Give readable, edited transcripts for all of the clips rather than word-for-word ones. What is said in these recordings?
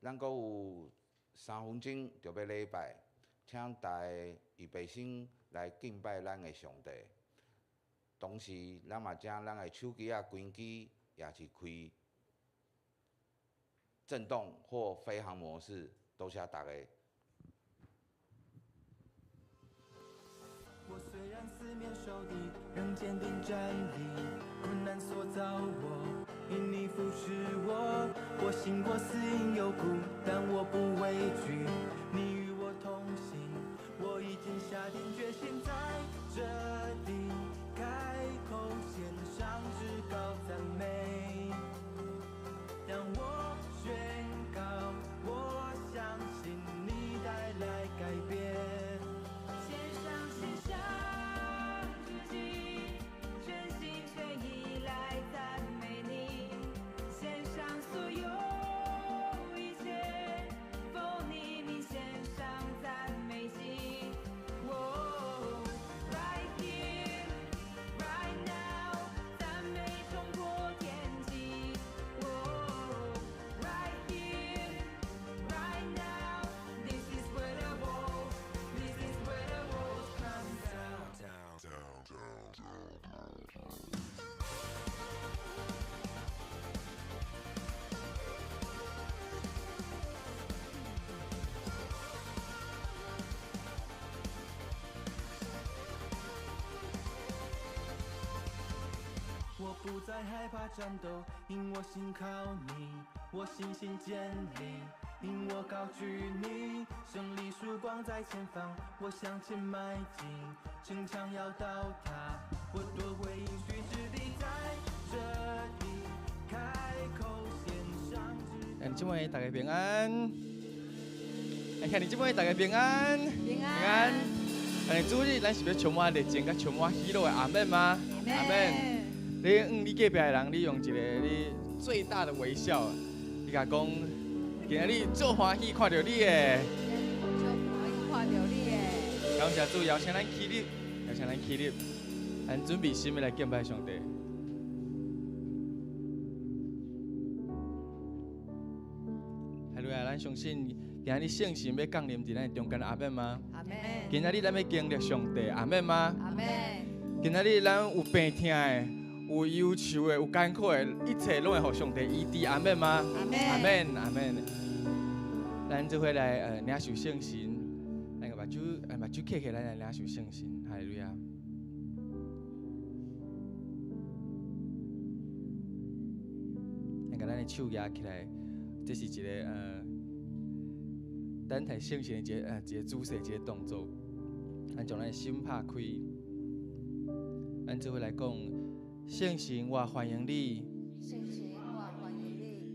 咱閣有3分钟就欲禮拜，請大家預備心來敬拜咱的上帝。同時，咱嘛將咱的手機仔關機，也是開震動或飛行模式。多謝大家。我雖然四面受敵，仍堅定站立。困難塑造我，因你扶持我。我行過死蔭幽谷，但我不畏懼。你與我同行，我已經下定決心，在這地開口獻上至高讚美。當我宣告，我相信你帶來改變。獻上獻上自己，全心全意來讚美你。獻上所有一切，奉你名獻上讚美祭。Oh, right here, right now，讚美衝破天際。Oh, right here, right now, this is where the walls, this is where the walls come down. Down, down, down, down. 我不再害怕戰鬥，因我信靠你，我信心堅立，因我高舉你，勝利曙光在前方，我向前邁進，城牆要倒塌，我奪回應許之地，在這地開口獻上至兄姊妹大家平安，兄姊妹大家平安，平安。但是主日咱是欲充滿熱情，佮充滿喜樂的，阿們嗎？阿們。你向你隔壁的人，你用一个你最大的微笑，你共講，今仔日足歡喜看著你的。足歡喜看著你的。感謝主，邀請咱起立，邀請咱起立，咱準備心來敬拜上帝。哈利路亞，咱相信今仔日聖神欲降臨佇咱中間，阿們嗎？阿們。今仔日咱欲經歷上帝，阿們嗎？阿們。今仔日咱有病疼的，有憂愁的，有艱苦的，一切攏會予上帝醫治，阿們嗎？阿們。阿們，阿們。咱做伙來領受聖神，咱個目睭，目睭瞌起來，來領受聖神，哈利路亞。咱共咱的手舉起來，這是一个等待聖神的一個姿勢，一個動作。咱將咱的心拍開，咱做伙來講。聖神，我歡迎你。聖神，我歡迎你。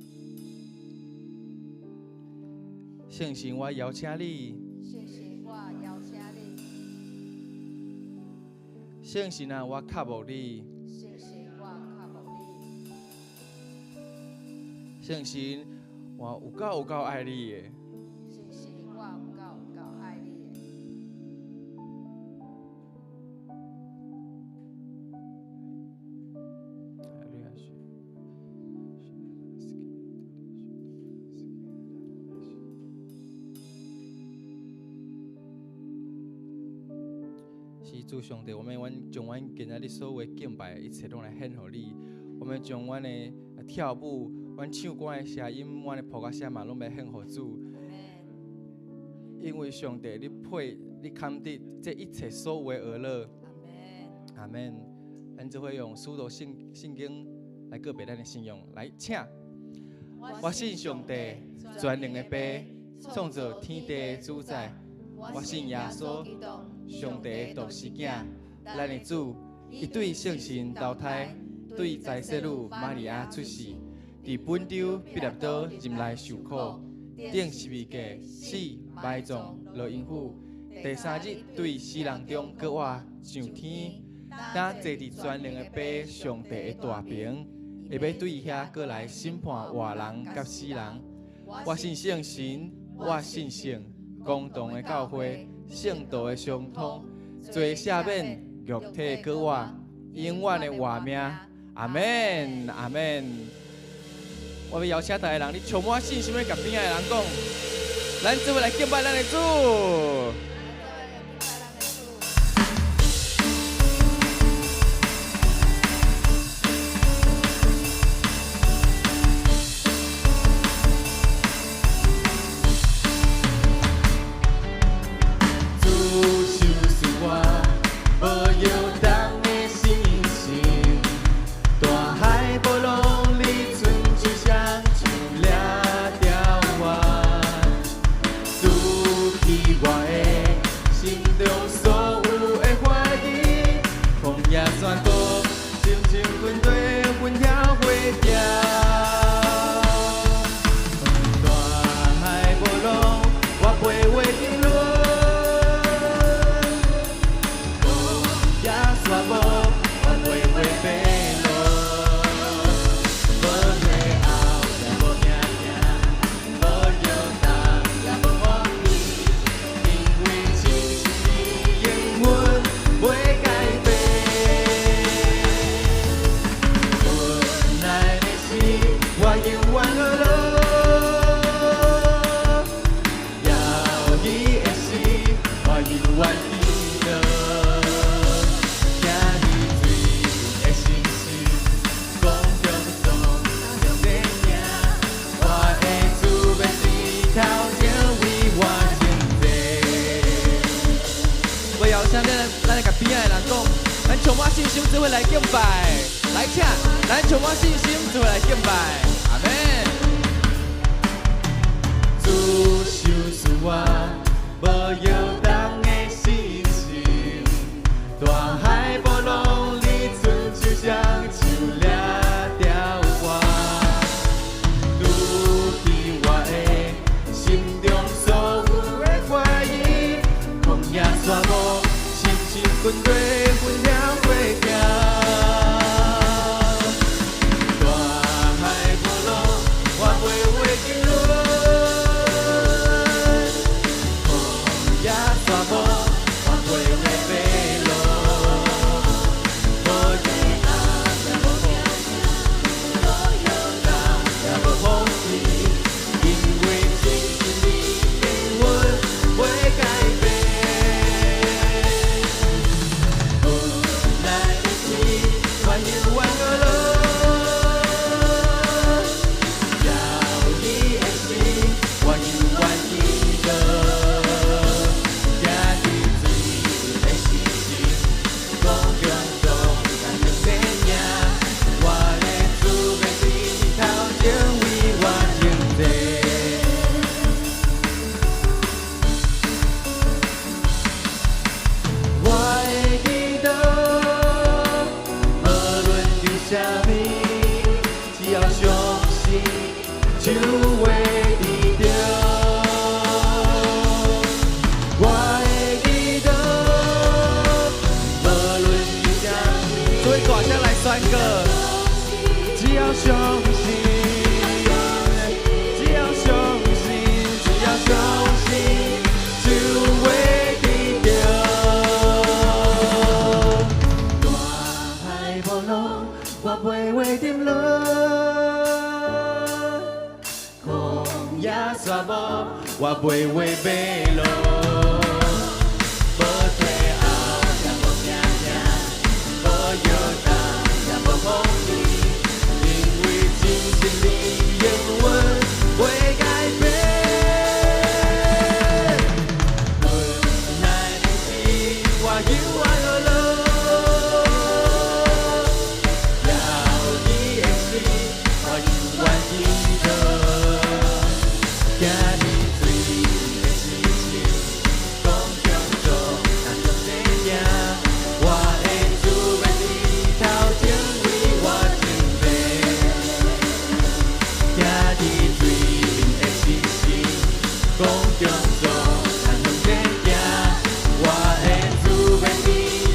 聖神，我邀請你。聖神，我邀請你。聖神啊，我渴慕你。聖神，我渴慕你。聖神，我有夠有夠愛你的。聖神，我有夠有夠愛你的。是主上帝，我們阮將阮今仔日所有的敬拜，一切攏來獻予你。我們將阮的跳舞、阮唱歌的聲音、阮的噗仔聲嘛，攏欲獻予主。因為上帝，你配，你堪得這一切所有的娛樂。阿們。咱做伙用使徒信經來告白咱的信仰，來，請。我信上帝，全能的父，創造天地的主宰。我信耶穌，上帝的獨生囝，咱的主，伊對聖神投胎，對財色女瑪利亞出世，佇本丟彼拉多入來受苦，釘十字架死埋葬落陰府，第三日對死人中閣活上天，呾坐佇全能的父上帝的大爿，會欲對遐閣來審判活人佮死人。我信聖神，我信聖公同的教會，聖道的相通，罪赦免，肉體閣活，永遠的活命。阿們，阿們。我欲邀請逐个人，你充滿信心的共邊仔的人講，咱做伙來敬拜咱的主。主賞賜我無搖動的信心，大海波浪裡親像雙手掠著我，除去我的心中所有的懷疑，曠野山谷，親像軍隊紛擾火條。大海波浪，我袂袂沉淪。曠野沙漠，我袂袂白落。無退後，也無驚驚，無搖動，也無放棄，因為親像你應允袂改變。困難的時，我猶原樂樂。搖椅的時，我猶原記得。行佇水的城市，光中總用在行。我的主欲佇頭前為我前進。我邀請咱來共邊仔的人講，咱充滿信心做伙來敬拜，來請，咱充滿信心做伙來敬拜，阿們。主賞賜我無搖動的信心，大海波浪裡親像雙手掠著我，除去我的心中所有的懷疑，曠野沙漠，親像軍隊紛擾火條。大海波浪，我袂袂沉淪。曠野沙漠，我袂袂白落。無退後，也無放棄，無搖動，也無放棄，因為親像你應允袂改變。困難的時，我猶原樂樂。搖椅的時，我猶原記得。行佇水的城市，光中總用在行。我的主欲佇頭前為我前進。我會記得，無論求啥物，只要相信，就會得著。我會記得，無論求啥物，做伙大聲來宣告，只要相信，只要相信，只要相信，就會得著。大海波浪，我袂袂沉淪。曠野沙漠，我袂袂白落。無退後，也無驚驚，無搖動，也無放棄，因為親像你應允袂改變。困難的時，我猶原樂樂。搖椅的時，我猶原記得。行佇水的城市，光中總用在行。我的主欲佇頭前為我前進。行佇水的城市，光中總用在行。我的主欲佇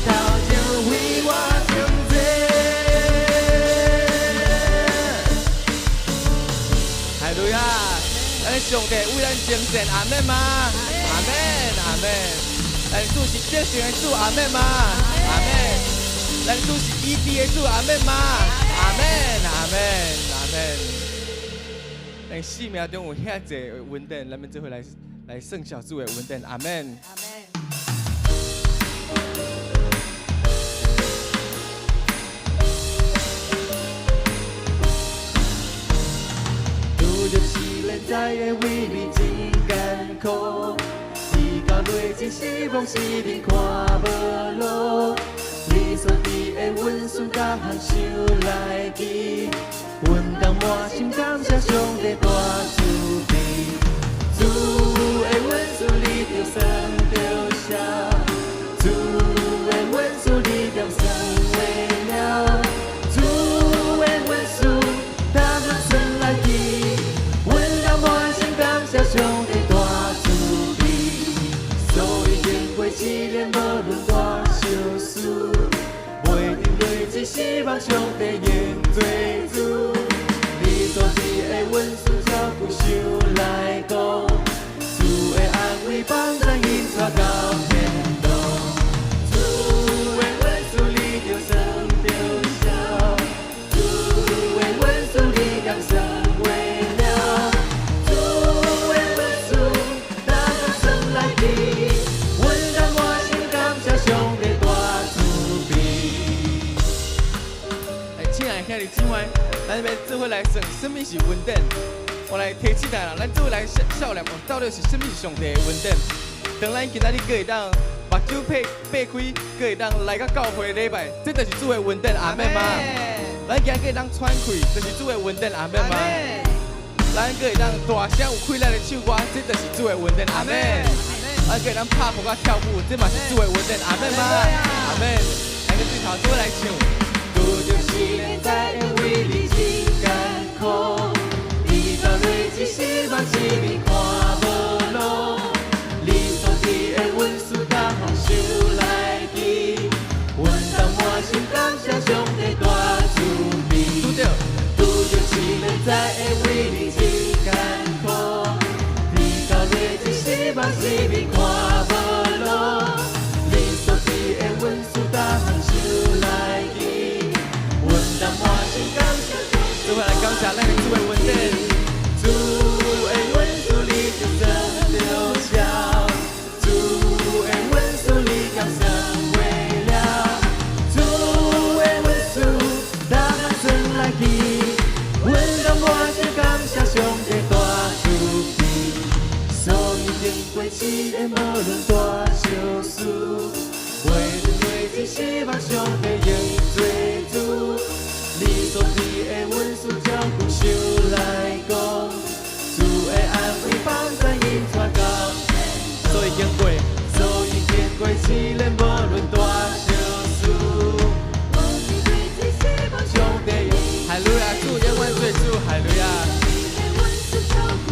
頭前為我前進。哈利路亞！咱的上帝為咱征戰，阿們嗎？阿們，阿們。咱主是得勝的主，阿們嗎？阿們。咱主是醫治的主，阿們嗎？阿們，阿們，阿們。咱生命中有遐濟的恩典，咱欲做伙來來算數主的恩典。阿門。阿門。拄著試煉，知會為你真艱苦，至到落井失望時，你看無路。你所賜的恩賜，逐項收來記，阮當滿心感謝上帝大慈悲。主的恩賜你著算著數，主的恩賜你恬算袂了，主的恩賜逐項算來記，阮當滿心感謝上帝大慈悲。所以經過試煉，無論大小事，袂定落一失望，上帝永做主。你所賜的恩賜照久想來顧，主的安慰幫咱引帶到天堂。主的恩賜你著算著數，主的恩賜你恬算袂了，主的恩賜逐項算來記，阮當滿心感謝上帝大慈悲。來，親愛的兄弟姊妹，咱欲做伙來算，啥物是恩典？我來提醒大家，咱做伙來數念，到底是啥物是上帝的恩典？當咱今仔日閣會當目睭閉閉開，閣會當來到教會禮拜，這就是主的恩典，阿們嗎？咱今日閣會當喘氣，就是主的恩典，阿們嗎？咱閣會當大聲有氣力的唱歌，這就是主的恩典，阿們。咱閣會當拍噗仔跳舞，這嘛是主的恩典，阿們嗎？阿們。咱閣對頭做伙來唱。拄著試煉，知會為你真艱苦，遇到落一失望，一面看無路。你所賜的恩賜，逐項收來記，阮當滿心感謝上帝大慈悲。拄著，拄著試煉，知會為你真艱苦，遇到落一失望，一面看無路。你所賜的恩賜，逐項收來記，阮當滿心感謝上帝。做伙來感謝咱的主的恩典。主的恩賜你就算著數，主的恩賜你恬算袂了，主的恩賜逐項算來記，阮當滿心感謝上帝大慈悲。所以經過試煉，無論大小事，袂沦落一失望，上帝永做主。你所賜的恩賜，照久想來顧，主的安慰幫咱引帶到天堂。所以經過，所以經過試煉，無論大小事，上帝永哈利路亞，主永遠做主，哈利路亞。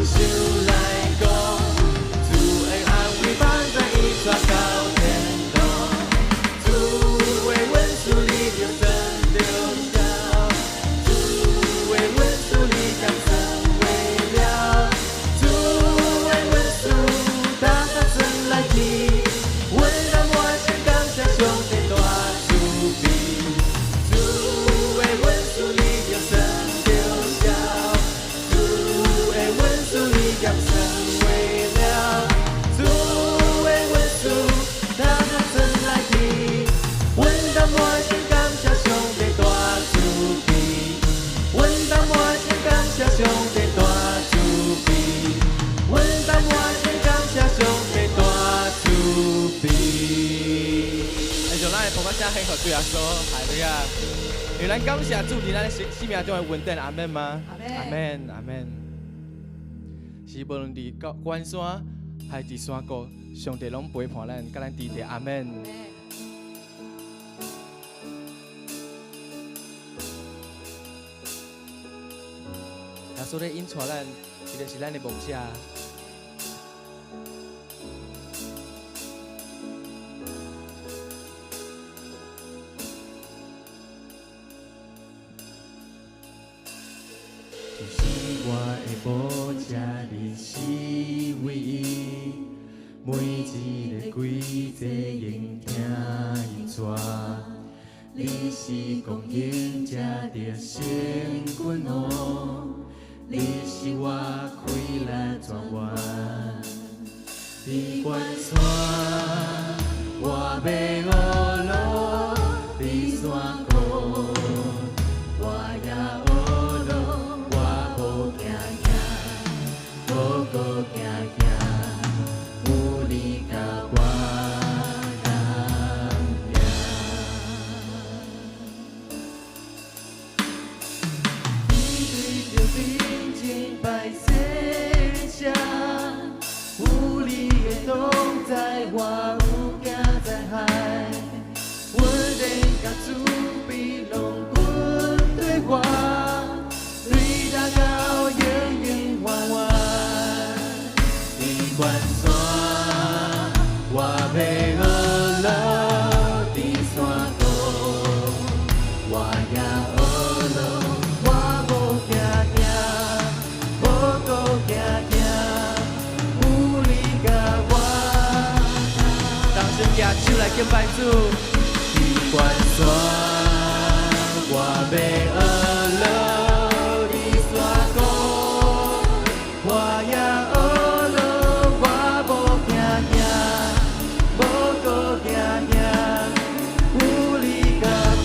想來顧，主的安慰幫咱引帶到天堂。主的恩賜你就算著數，主的恩賜你恬算袂了，主的恩賜逐項算來記，阮當滿心感謝上帝大慈悲。主的恩賜你就算著數，主的恩賜你恬算袂了，主的恩賜逐項算來記，阮當滿心感謝上帝大慈悲。阮當滿心感謝上帝大慈悲。阮當滿心感謝上帝大慈悲。來，讓咱的噗仔聲獻予主耶穌，哈利路亞。因為咱感謝主佇咱生生命中的恩典，阿們嗎？阿們，阿們。是無論佇高關山，還是佇山谷，上帝攏陪伴咱，佮咱佇佇，阿們。耶穌咧引帶咱，伊就是咱的牧者。主是我的牧者，你是唯一，每一个季節應聽伊帶。你是供應者的聖君王，你是我快樂泉源。佇懸山，我欲學路；佇山谷，我也學路。我無驚驚，無閣驚驚，有你佮我同行。你對著平靜擺設下，有你的同在，我有行在海。阮連佮慈悲攏跟綴我，對大到永永遠遠。佇懸山，我欲學路；佇山谷，我也學路。我無驚驚，無閣驚驚，有你佮我。同聲舉手來敬拜主。佇懸山，我欲學路；佇山谷，我也學路。我無驚驚，無閣驚驚，有你佮我。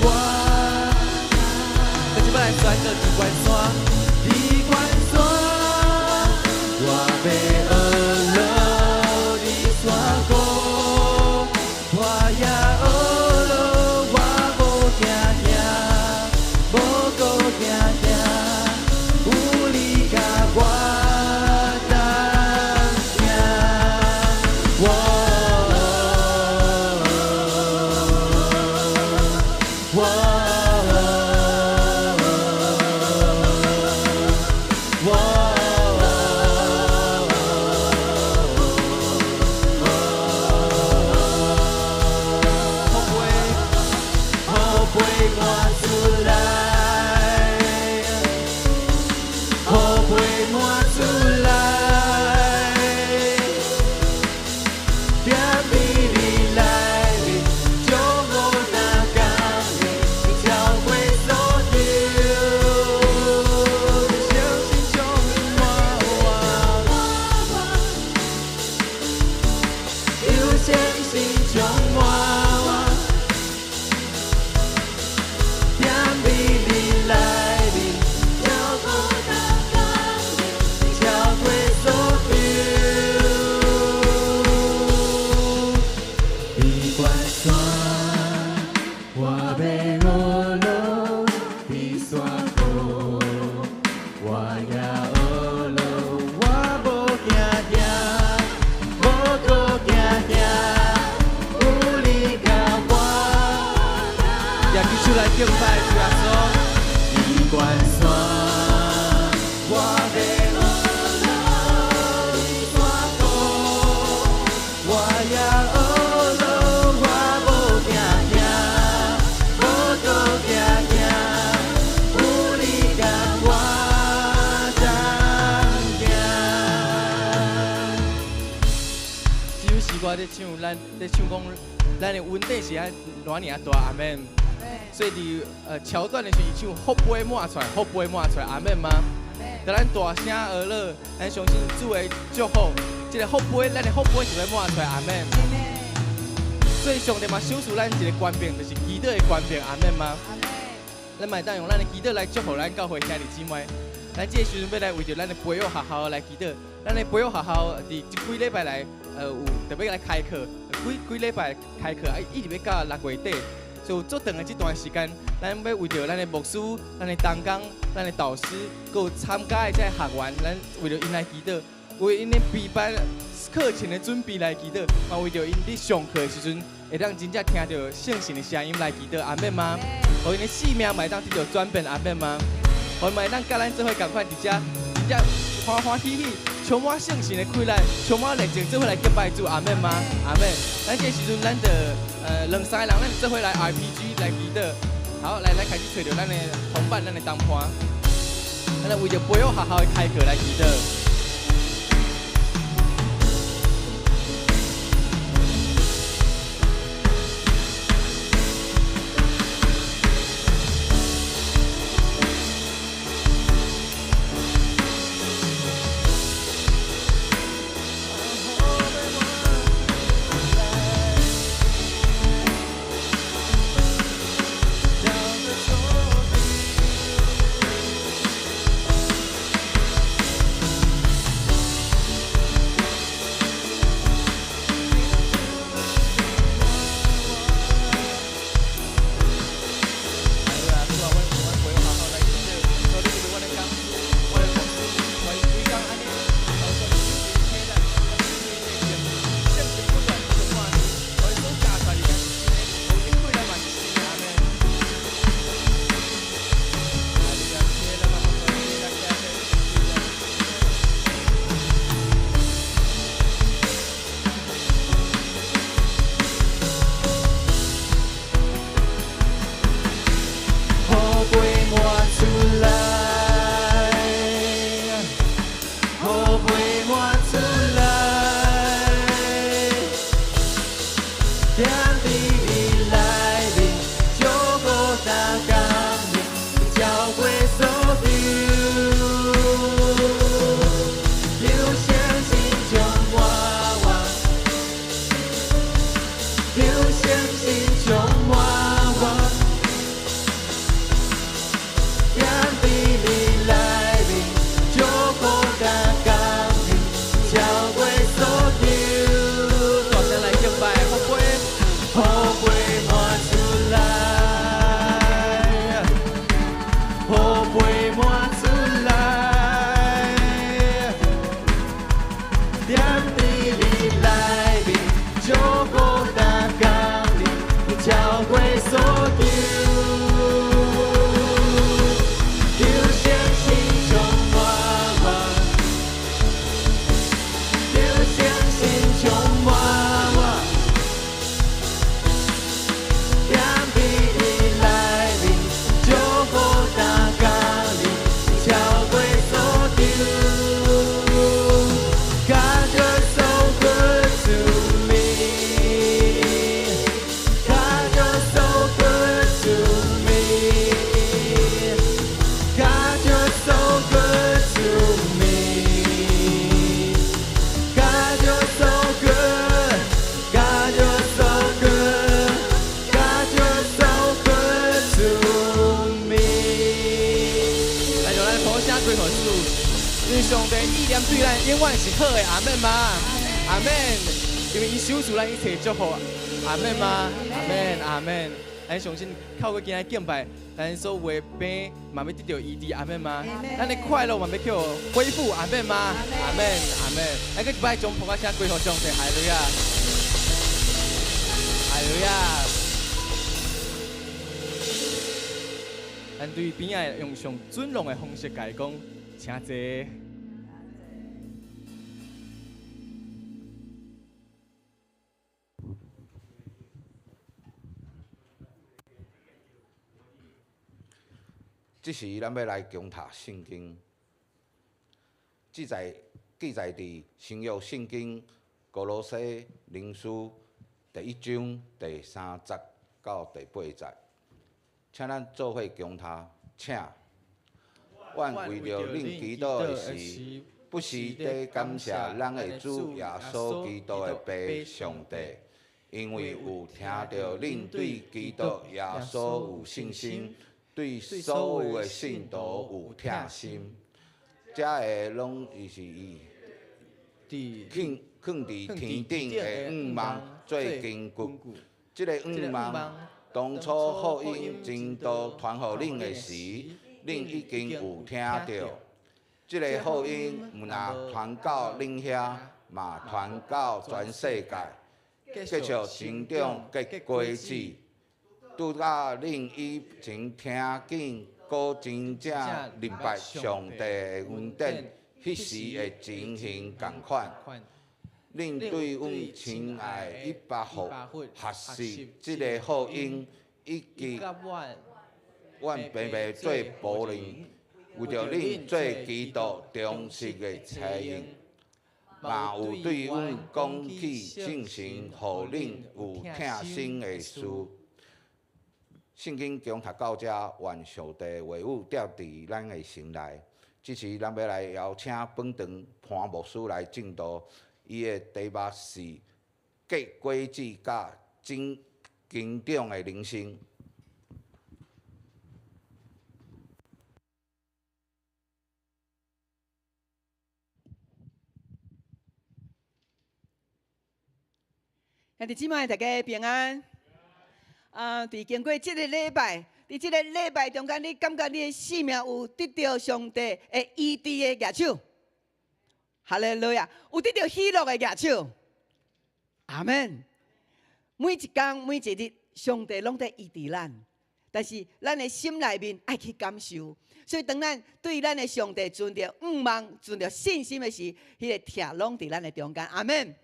這擺來宣告佇懸山，佇懸山，我欲學路；佇山谷，我也學路。我無驚驚，無閣驚驚，有你佮我同行。我我我福杯，雨杯滿出來，雨杯滿出來，踮美麗內面，將我那感恩超過所求，相信充滿我，有相信充滿我。踮美麗內面，超過所求。佇懸山，我欲學路；佇山谷，我也學路。我無驚驚，無閣驚驚，有你佮我。舉手來敬拜主耶穌。佇懸山，我欲學路；佇山谷，我也學路。我無驚驚，無閣驚驚，有你佮我同行。這首詩歌咧唱，咱咧唱講，咱的恩典是按偌爾仔大，阿們。所以佇橋段的時陣，伊唱福杯滿出來，福杯滿出來，阿們嗎？當咱大聲學樂，咱相信主的祝福，這个福杯，咱的福杯是欲滿出來，阿們。所以上帝嘛賞賜咱一个權柄，就是祈禱的權柄，阿們嗎？咱嘛會當用咱的祈禱來祝福咱教會兄弟姊妹。咱這个時陣欲來為著咱的培育學校來祈禱。咱的培育學校佇這幾禮拜來，有特別來開課，幾幾禮拜開課，啊，一直欲到6月底。所以有足長的這段時間，咱欲為著咱的牧師、咱的同工、咱的導師，閣有參加的這个學員，咱為著𪜶來祈禱，為𪜶的備班課程的準備來祈禱，嘛為著𪜶佇上課的時陣，會當真正聽著聖神的聲音來祈禱，阿們嗎？予𪜶的性命嘛會當得著轉變，阿們嗎？予𪜶嘛會當佮咱做伙仝款，佇遮真正歡歡喜喜，充滿聖神的氣力，充滿熱情，做伙來敬拜主，阿們嗎？阿們。咱這個時陣，咱就兩三个人，咱做伙來 RPG 來祈禱。好，來，咱開始揣著咱的同伴，咱的同伴，咱來為著培育學校的開課來祈禱。踮伫你內面，祝福甲感恩，超過所求。求聖神充滿我，求聖神充滿我，踮伫你內面，祝福甲感恩，超過所求。大聲來敬拜，福杯，福杯滿出來，福杯滿出來，踮伫你內面，祝福甲感恩，超過所求。求聖神充滿我，求聖神充滿我。踮伫你內面，祝福甲感恩，超過所求。God you're so good to me. God you're so good to me. God you're so good to me. God you're so good. God you're so good. God you're so good to me. 來，讓咱抱聲歸予主，因為上帝意念對咱永遠是好的，阿們嗎？阿們。因為伊賞賜咱一切祝福，阿們嗎？阿們，阿們。咱相信透過今日敬拜，咱所有的病嘛欲得著醫治，阿們嗎？咱的快樂嘛欲予恢復，阿們嗎？阿們，阿們。咱閣一擺將噗仔聲歸予上帝，哈利路亞，哈利路亞。咱對邊仔用上尊榮的方式共伊講，請坐。這時，咱欲來恭讀聖經，記載記載佇新約聖經歌羅西靈書第一章第三節到第八節，請咱做伙恭讀，請。阮為著恁祈禱的時，不時地感謝咱的主耶穌基督的父上帝，因為有聽著恁對基督耶穌有信心，對所有的信徒有疼心。這个攏伊是以囥囥佇天頂的向望做根據。這个向望當初福音真道傳予恁的時，恁已經有聽著。這个福音毋若傳到恁遐，嘛傳到全世界，繼續成長結果子。拄甲恁以前聽見，閣真正明白上帝的恩典，彼時的情形仝款。恁對阮親愛的以巴弗學習這个福音，以及阮白白做僕人，為著恁做基督忠實的差役，嘛有對阮講起聖神予恁有疼心的事。聖經恭讀到遮，願上帝的話語踮佇咱的心內。這時，咱欲來邀請本堂潘牧師來證道，伊的題目是結果子佮成成長的人生。兄弟姊妹，大家平安。啊！佇經過這个禮拜，佇這个禮拜中間，你感覺你的生命有得著上帝的醫治的舉手？哈利路亞！有得著喜樂的舉手？阿們。每一工每一日，上帝攏佇醫治咱，但是咱的心內面愛去感受。所以當咱對咱的上帝存著向望、存著信心的時，彼个疼攏佇咱的中間。阿們。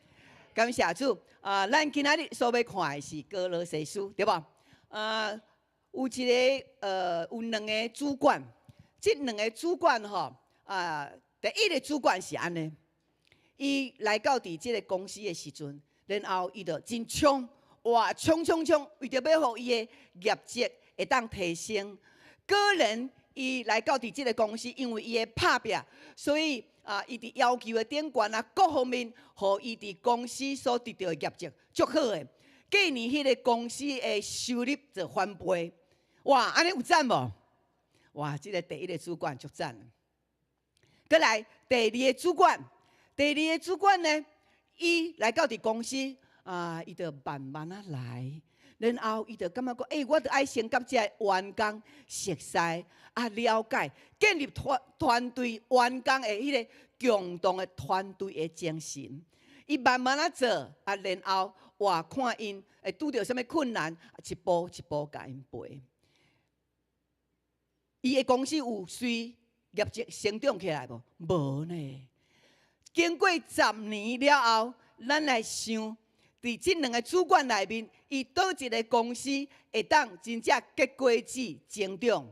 感謝主！啊，咱今仔日所欲看的是歌羅西書，對無？啊，有一个有兩个主管，這兩个主管吼，啊，第一个主管是按呢，伊來到佇這个公司的時陣，然後伊就真衝，哇，衝衝衝，為著欲予伊的業績會當提升。果然，伊來到佇這个公司，因為伊的拍拚，所以啊，伊佇要求的頂懸啊，各方面，予伊佇公司所得著的業績足好的。隔年，彼个公司的收入就翻倍。哇，按呢有讚無？哇，這个第一个主管足讚。閣來第二个主管，第二个主管呢，伊來到佇公司啊，伊就慢慢仔來。然後伊就感覺講，欸，我著愛先佮這个員工熟似啊，了解，建立團團隊員工的彼个共同的團隊的精神。伊慢慢仔做啊，然後我看𪜶會拄著啥物困難，一步一步共𪜶陪。伊的公司有隨業績成長起來無？無呢。經過10年了後，咱來想，佇這兩个主管內面，伊佗一个公司會當真正結果子成長？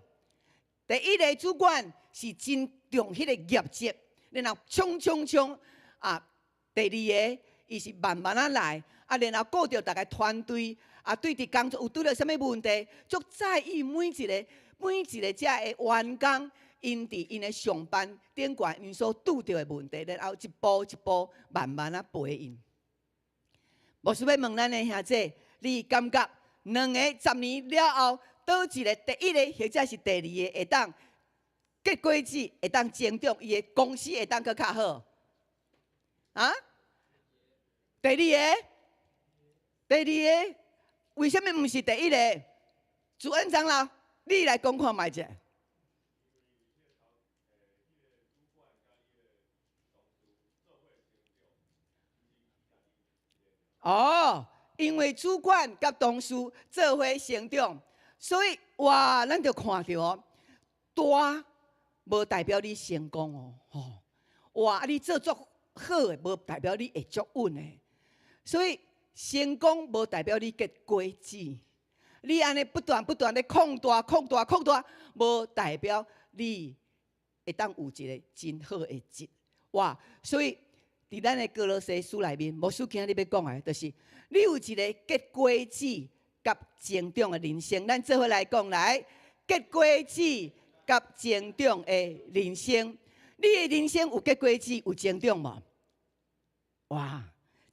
第一个主管是真重彼个業績，然後衝衝衝啊！第二个，伊是慢慢仔來，啊，然後顧著逐个團隊，啊，對佇工作有拄著啥物問題，足在意每一个每一个遮的員工，𪜶佇𪜶的上班頂懸，𪜶所拄著的問題，然後一步一步慢慢仔陪𪜶。牧師欲問咱的兄弟，你感覺兩个十年了後，佗一个第一个或者是第二个會當結果子會當成長，伊的公司會當閣較好？啊？第二个，第二个，為啥物毋是第一个？主恩長老，你來講看覓者。哦，因為主管佮同事做伙成長，所以哇，咱就看著哦，大無代表你成功哦，吼，哇，你做足好的，無代表你會足穩的，所以成功無代表你結果子，你按呢不斷不斷咧擴大、擴大、擴大，無代表你會當有一个真好的質，哇，所以。佇咱的歌羅西書內面，牧師今仔日欲講的，就是你有一个結果子佮成長的人生。咱做伙來講來，結果子佮成長的人生，你的人生有結果子有成長無？哇，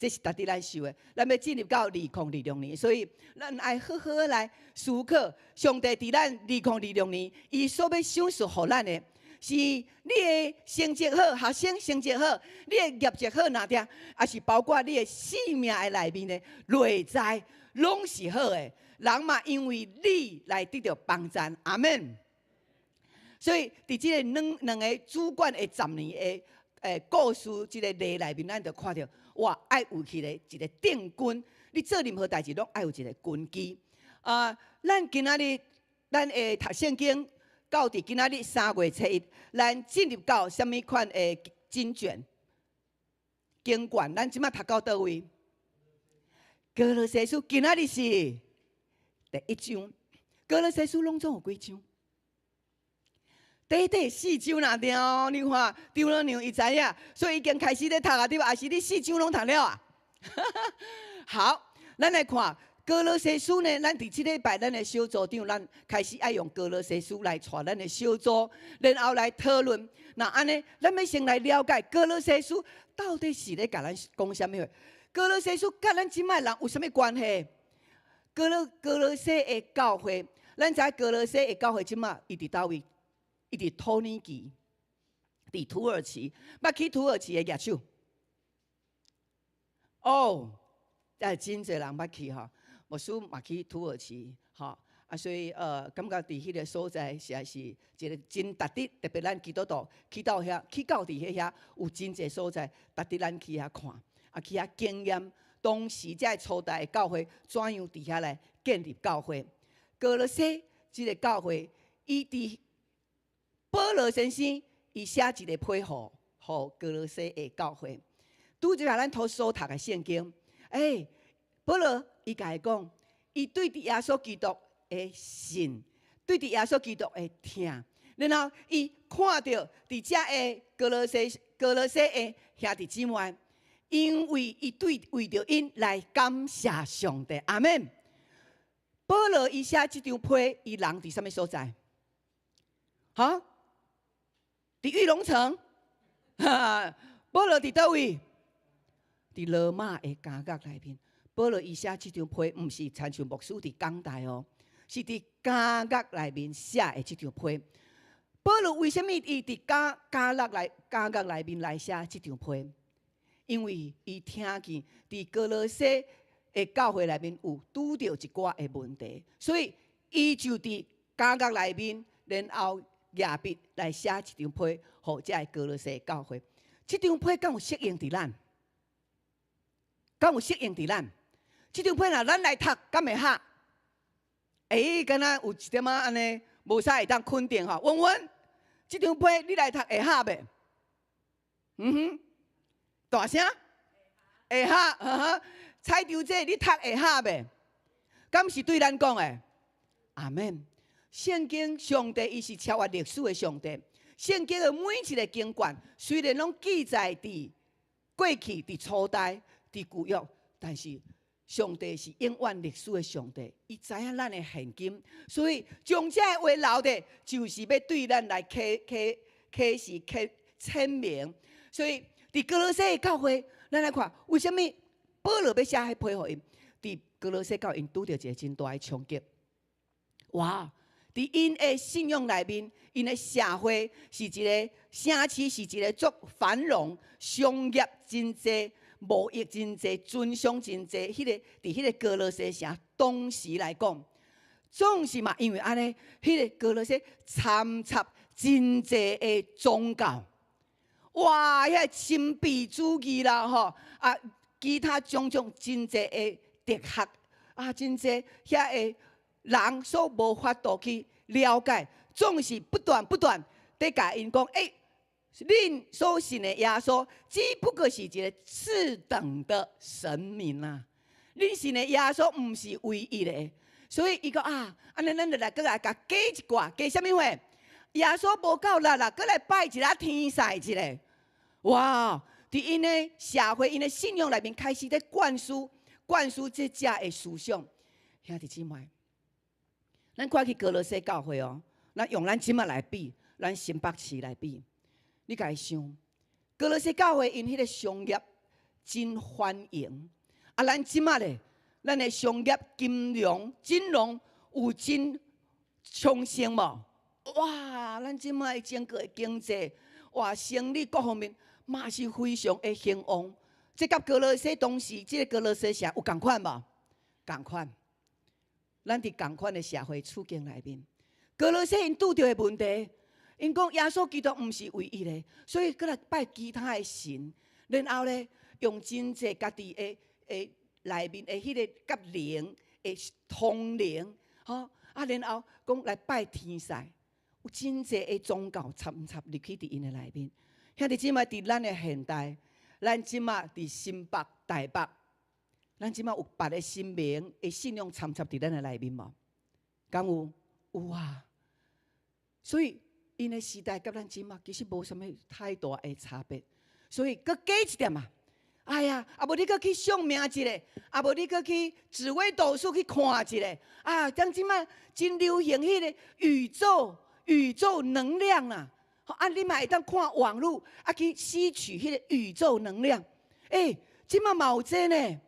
這是值得咱想的。咱欲進入到2026年，所以咱愛好好來思考，上帝佇咱2026年，伊所欲賞賜予咱的。是你的成績好，學生成績好，你的業績好，若定，抑是包括你的生命的內面的內在，攏是好的。人嘛，因為你來得著幫贊，阿們。所以，佇這个兩兩个主管的十年的故事，這个例內面，咱就看著，哇，愛有彼个一個定根。你做任何代誌，攏愛有一个根基。啊，咱今仔日咱會讀聖經。到佇今仔日3月初1，咱進入到啥物款的經卷？經卷，咱這馬讀到佗位？歌羅西書今仔日是第一章。歌羅西書攏總有幾章？短短四章爾哦，你看張老娘伊知影，所以已經開始咧讀啊，對無？抑是你四章攏讀了啊？好，咱來看。歌羅西書呢？咱佇這禮拜，咱的小組長，咱開始愛用歌羅西書來帶咱的小組，然後來討論。若按呢，咱欲先來了解歌羅西書到底是咧共咱講啥物話？歌羅西書佮咱這擺人有啥物關係？歌羅歌羅西的教會，咱知歌羅西的教會這擺伊佇佗位？伊佇土耳其，佇土耳其，捌去土耳其的舉手。哦，真濟人捌去吼。牧師嘛去土耳其，吼啊，所以感覺佇彼个所在實在是一个真值得，特別咱基督徒去到遐，去到佇彼遐有真濟所在值得咱去遐看，啊去遐經驗當時這个初代的教會怎樣佇遐來建立教會。歌羅西這个教會，伊佇保羅先生伊寫一个批予，予歌羅西的教會。拄則咱頭所讀的聖經，欸，保羅。伊共伊講，伊對佇耶穌基督的信，對佇耶穌基督的疼，然後伊看著佇遮的歌羅西歌羅西的兄弟姊妹，因為伊對為著𪜶來感謝上帝。阿們。保羅伊寫這張批，伊人佇啥物所在？哈？佇玉龍城？保羅佇佗位？佇羅馬的監獄內面。保羅伊寫這張批，毋是親像牧師佇講台哦，是佇監獄內面寫的這張批。保羅為啥物伊佇監獄內面來寫這張批？因為伊聽見佇歌羅西的教會內面有拄著一寡的問題，所以伊就佇監獄內面，然後舉筆來寫一張批，予這个歌羅西教會。這張批敢有適用佇咱？敢有適用佇咱？這張批若咱來讀，敢會合？欸，敢若有一點仔按呢，無啥會當肯定吼。文文，這張批你來讀會合袂？嗯哼，大聲，會合，呵呵。彩球姐，你讀會合袂？敢是對咱講的？阿們。聖經上帝伊是超越歷史的上帝。聖經的每一个經卷，雖然攏記載佇過去、佇初代、佇舊約，但是上帝是永遠歷史的上帝，伊知影咱的現今，所以將這个話留的，就是欲對咱來啟啟啟示、啟顯明。所以佇歌羅西的教會，咱來看為啥物保羅欲寫彼批予𪜶？佇歌羅西教會𪜶拄著一个真大的衝擊。哇！佇𪜶的信仰內面，𪜶的社會是一个城市，是一个足繁榮、商業真濟、貿易真濟、船商真濟。彼个佇彼个歌羅西城當時來講，總是嘛，因為按呢，彼个歌羅西摻雜真濟的宗教。哇！遐個神秘主義啦，吼啊，其他種種真濟的哲學啊，真濟遐個人所無法度去了解，總是不斷不斷佇共𪜶講，欸，恁所信的耶穌，只不過是一個次等的神明啊！恁信的耶穌毋是唯一的，所以伊講啊，按呢咱就來閣來共加一寡，加啥物貨？耶穌無夠力啦，閣來拜一下天使一下。哇！佇𪜶的社會、𪜶的信仰內面開始咧灌輸、灌輸這遮的思想。兄弟姊妹，咱看去歌羅西教會哦，咱用咱這馬來比，咱新北市來比，你家己想，歌羅西教會𪜶彼个商業真繁榮，啊，咱這馬咧，咱的商業、金融、金融有真昌盛無？哇！咱這馬的整個經濟，哇，生理各方面嘛是非常的興旺。這佮歌羅西當時，這个歌羅西城有仝款無？仝款。咱佇仝款的社會處境內面，歌羅西𪜶拄著的問題，𪜶講耶穌基督毋是唯一的，所以閣來拜其他的神，然後咧用真濟家己的的內面的彼个佮靈的通靈，吼啊，然後講來拜天使，有真濟的宗教摻雜入去佇𪜶的內面。兄弟姊妹，佇咱的現代，咱這馬佇新北、台北，咱這馬有別个神明的信仰摻雜佇咱的內面無？敢有？有啊。所以𪜶的時代佮咱這馬其實無啥物太大的差別。所以閣加一點啊！哎呀，啊無你閣去算命一下，啊無你閣去紫微斗數去看一下，啊，像這馬真流行彼个宇宙能量啊！啊，你嘛會當看網路，啊去吸取彼個宇宙能量。欸，這馬嘛有這呢，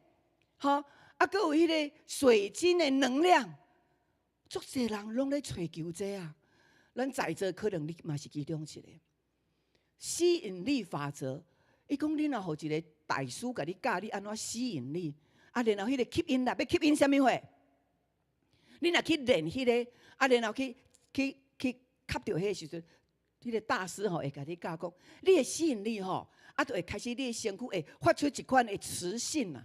吼，啊，閣有彼个水晶的能量，足濟人攏咧揣求這啊。咱在座可能你嘛是其中一個。吸引力法則，伊講你若予一個大師共你教你按怎吸引力，啊，然後彼个吸引力欲吸引啥物貨？你若去練彼个，啊，然後去去去吸著彼个時陣，彼个大師吼會共你教講，你的吸引力吼，啊，就會開始你的身軀會發出一款的磁性啊。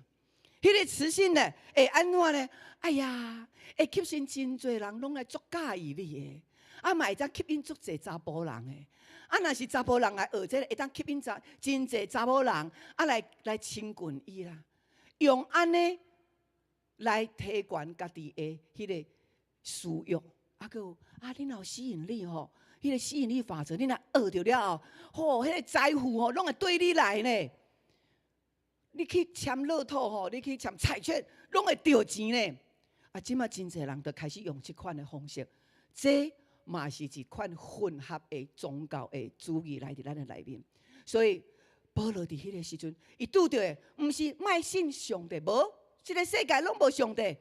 彼个磁性呢，會按怎呢？哎呀，會吸引真濟人攏來足佮意你的，啊嘛會當吸引足濟查埔人的。啊，若是查埔人來學這个，會當吸引查真濟查某人啊來來親近伊啦。用按呢來提懸家己的彼个私欲，啊，閣有啊，你若有吸引力吼，彼个吸引力法則，你若學著了後，吼，彼个財富吼，攏會對你來呢。你去簽樂透吼，你去簽彩券，攏會著錢呢。啊，這馬真濟人就開始用這款的方式，這嘛是一款混合的宗教的主義來佇咱的內面。所以保羅佇彼个時陣，伊拄著的毋是莫信上帝，無，這个世界攏無上帝，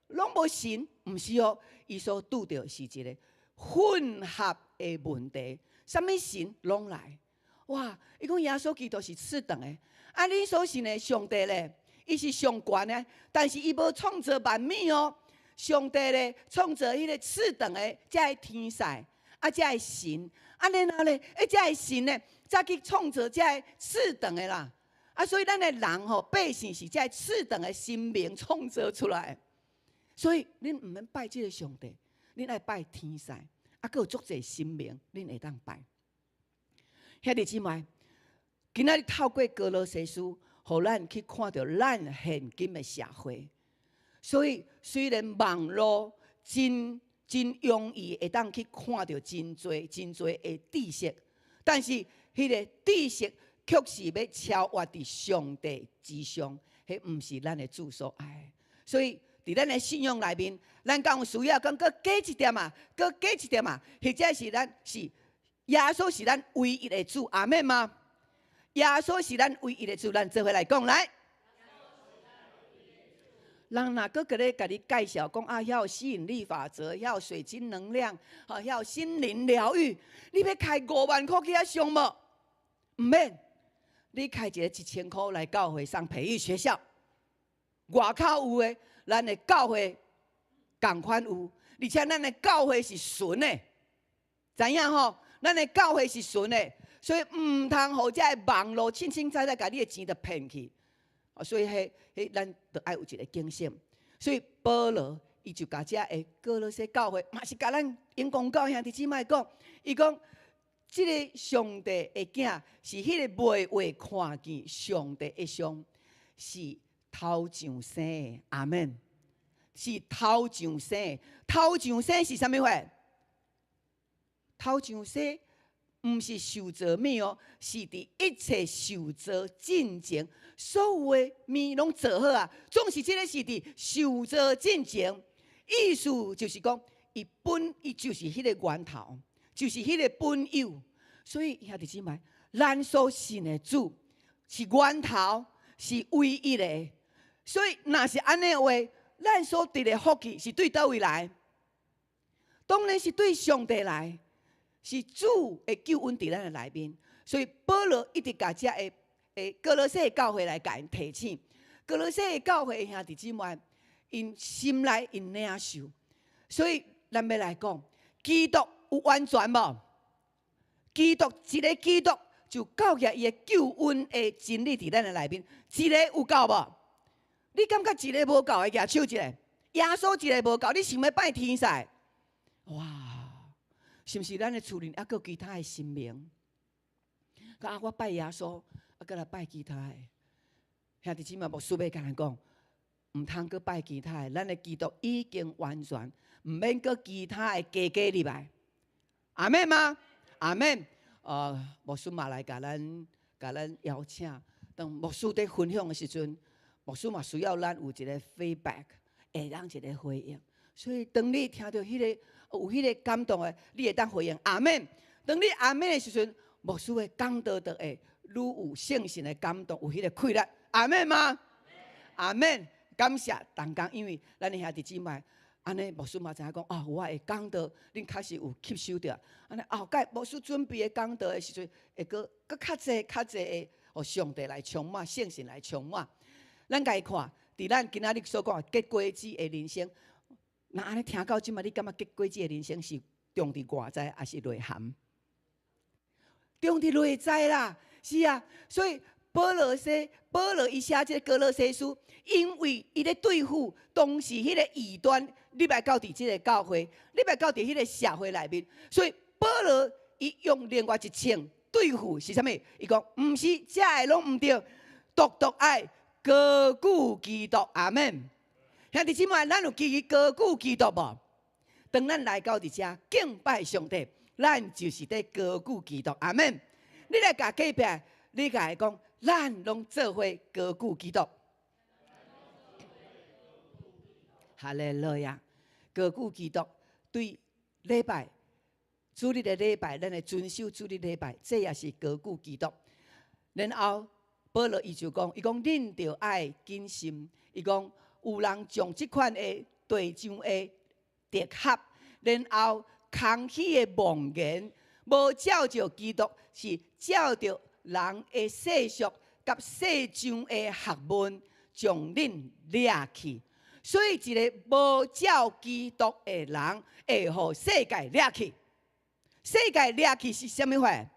攏無神，毋是哦。伊所拄著是一个混合的問題，啥物神攏來。哇！伊講耶穌基督是次等的，啊，恁所信的上帝咧，伊是上懸的，但是伊無創造萬物哦。上帝咧創造彼个次等的這个天使，啊，這个神，啊，然後咧，欸，這个神咧，才去創造這个次等的啦。啊，所以咱的人吼，百姓是這个次等的神明創造出來。所以恁毋免拜這个上帝，恁愛拜天使，啊，閣有足濟神明，恁會當拜。兄弟姊妹，今仔日透過歌羅西書，予咱去看著咱現今的社會。所以雖然網路真真容易會當去看著真濟真濟的知識，但是彼个知識卻是欲超越佇上帝之上，彼毋是咱的主所愛。所以佇咱的信仰內面，咱敢有需要講閣加一點啊，閣加一點啊，或者是咱是耶穌是咱唯一的主，阿們嗎？耶穌是咱唯一的主，咱做伙來講來。人若閣閣咧共你介紹講啊，遐有吸引力法則，遐有水晶能量，吼，遐有心靈療癒，你欲開5萬箍去遐上無？毋免，你開一个1000箍來教會上培育學校，外口有的，咱的教會仝款有，而且咱的教會是純的，知影吼？咱的教會是純的，所以毋通予這个網路凊凊彩彩共你的錢都騙去。所以彼彼咱著愛有一个警醒。所以保羅伊就共這个歌羅西教會，嘛是共咱英公教兄弟姊妹講，伊講這个上帝的囝是彼个未會看見上帝的像，是頭上生的，阿們，是頭上生的，頭上生是啥物貨？頭上生毋是受造物哦，是佇一切受造進前，所有的物攏做好啊。總是這个是佇受造進前，意思就是講，伊本伊就是彼个源頭，就是彼个本有。所以兄弟姊妹，咱所信的主是源頭，是唯一的。所以若是按呢話，咱所得的福氣是對佗位來？當然是對上帝來。是主的救恩佇咱的內面，所以保羅一直共這个的歌羅西的教會來共𪜶提醒。歌羅西的教會兄弟姊妹，𪜶心內𪜶領受，所以咱欲來講，基督有完全無？基督一个基督就夠額伊的救恩的真理佇咱的內面，一个有夠無？你感覺一个無夠的，舉手一下。耶穌一个無夠，你想欲拜天使？哇！是毋是咱的厝裡猶閣有其他的神明？啊，我拜耶穌，啊，閣來拜其他的。兄弟姊妹，牧師欲共咱講，毋通閣拜其他的。咱的基督已經完全，毋免閣其他的加加入來。阿們嗎？阿們。牧師嘛來共咱邀請。當牧師佇分享的時陣，牧師嘛需要咱有一个 feedback，會當一个回應。所以當你聽著彼个有彼个感動的，你會當回應阿們。當你阿們的時陣，牧師的講道就會愈有聖神的感動，有彼个氣力。阿們嗎？阿們。感謝同工，因為咱的兄弟姊妹，按呢牧師嘛知影講，啊，我的講道，恁確實有吸收著。按呢後蓋牧師準備的講道的時陣，會閣閣較濟較濟的，予上帝來充滿，聖神來充滿。咱共伊看，佇咱今仔日所講的結果子的人生，若按呢聽到這馬，你感覺結果子的人生是重佇外在，抑是內涵？重佇內在啦，是啊，所以保羅說，保羅伊寫這个歌羅西書，因為伊咧對付當時彼个異端入來到佇這个教會，入來到佇彼个社會內面，所以保羅伊用另外一槍對付是啥物？伊講毋是，這个攏毋對，獨獨愛高舉基督，阿們。兄弟姊妹，咱有記得高舉基督無？當咱來到佇遮敬拜上帝，咱就是佇高舉基督，阿們。你來共隔壁，你共伊講，咱攏做伙高舉基督。哈利路亞，高舉基督對禮拜主日的禮拜，咱會遵守主日禮拜，這也是高舉基督。然後保羅伊就講，伊講恁著愛謹慎，伊講有人將這款的地上的哲學，然後空虛的妄言，無照著基督，是照著人的世俗佮世上的學問，將恁掠去。所以，一个無照基督的人，會予世界掠去。世界掠去是啥物款？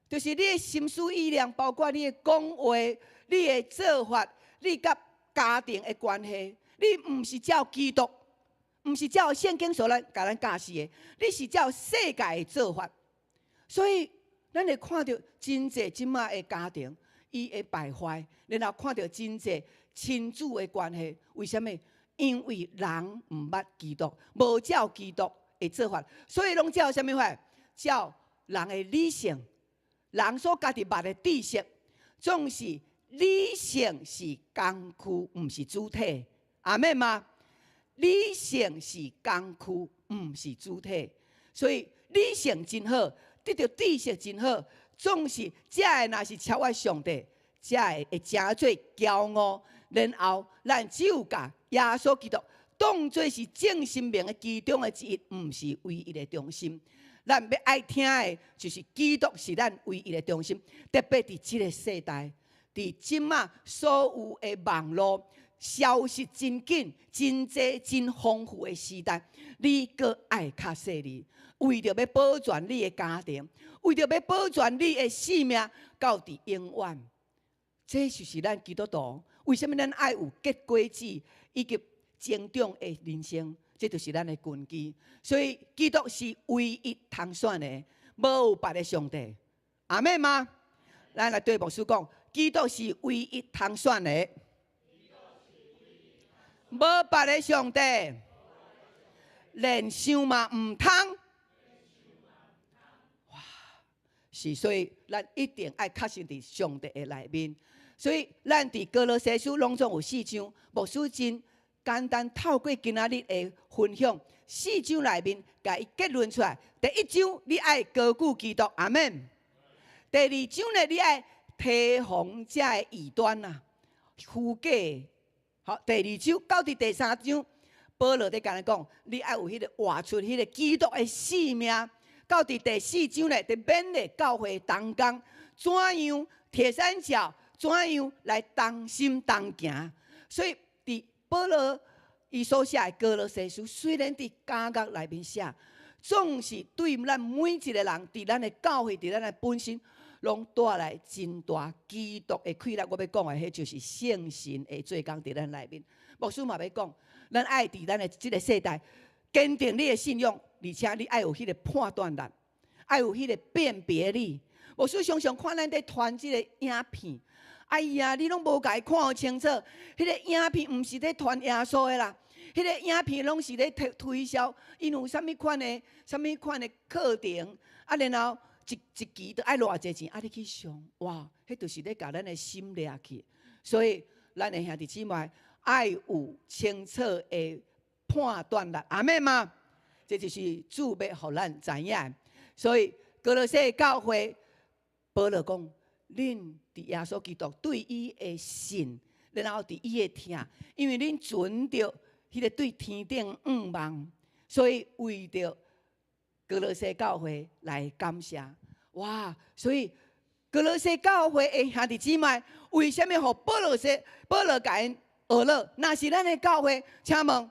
就是你的心思意念，包括你的講話、你的做法、你佮家庭的關係，你毋是照基督，毋是照聖經所來共咱教示的，你是照世界的做法。所以，咱會看著真濟這馬的家庭，伊會敗壞，然後看著真濟親子的關係，為啥物？因為人毋捌基督，無照基督的做法，所以攏照啥物法？照人的理性，人所家己捌的知識，總是理性是工具，毋是主體。阿們嗎？理性是工具，毋是主體。所以理性真好，得著知識真好，總是這个若是超越上帝，這个會成做驕傲。然後，咱只有共耶穌基督當做是眾神明的其中的之一，毋是唯一的中心。咱欲愛聽的，就是基督是咱唯一的中心。特別佇這个世代，佇這馬所有的網路消息真緊、真濟、真豐富的時代，你閣愛較細膩，為著欲保全你的家庭，為著欲保全你的性命，到佇永遠。這就是咱基督徒。為啥物咱愛有結果子以及成長的人生？這就是咱的根基。所以基督是唯一通選的，無有別个上帝。阿們嗎？咱來對牧師講，基督是唯一通選的，無別个上帝，連想嘛毋通。哇！是，所以咱一定愛確信佇上帝的內面。所以，咱佇歌羅西書攏總有四章，牧師真簡單透過今仔日的分享，四章內面共伊結論出來。第一章，你愛高舉基督，阿們。第二章呢，你愛提防這个異端啊，虛假。好，第二章到佇第三章，保羅佇共咱講，你愛有彼个活出彼个基督的生命。到佇第四章呢，佇勉勵教會同工怎樣鐵三角。怎樣來同心同行？所以，佇保羅伊所寫的歌羅西書，雖然佇監獄內面寫，總是對咱每一个人，佇咱的教會，佇咱的本身，攏帶來真大基督的氣力。我欲講的，彼就是聖神的做工佇咱內面。牧師嘛欲講，咱愛佇咱的這个世代，堅定你的信仰，而且你愛有彼个判斷力，愛有彼个辨別力。牧師常常看咱佇傳這个影片。哎呀，你攏無共伊看清楚，彼个影片毋是咧傳耶穌的啦，彼个影片攏是咧推推銷，𪜶有啥物款的、啥物款的課程，啊，然後一一期著愛偌濟錢，啊，你去上，哇，彼就是咧共咱的心掠去。所以，咱的兄弟姊妹愛有清楚的判斷力，阿們嗎？這就是主欲予咱知影。所以，歌羅西教會，保羅講。恁佇耶穌基督對伊的信，然後佇伊的疼，因為恁存著彼个對天頂向望，所以為著歌羅西教會來感謝。哇！所以歌羅西教會的兄弟姊妹，為啥物予保羅說保羅共𪜶學了？若是咱的教會，請問，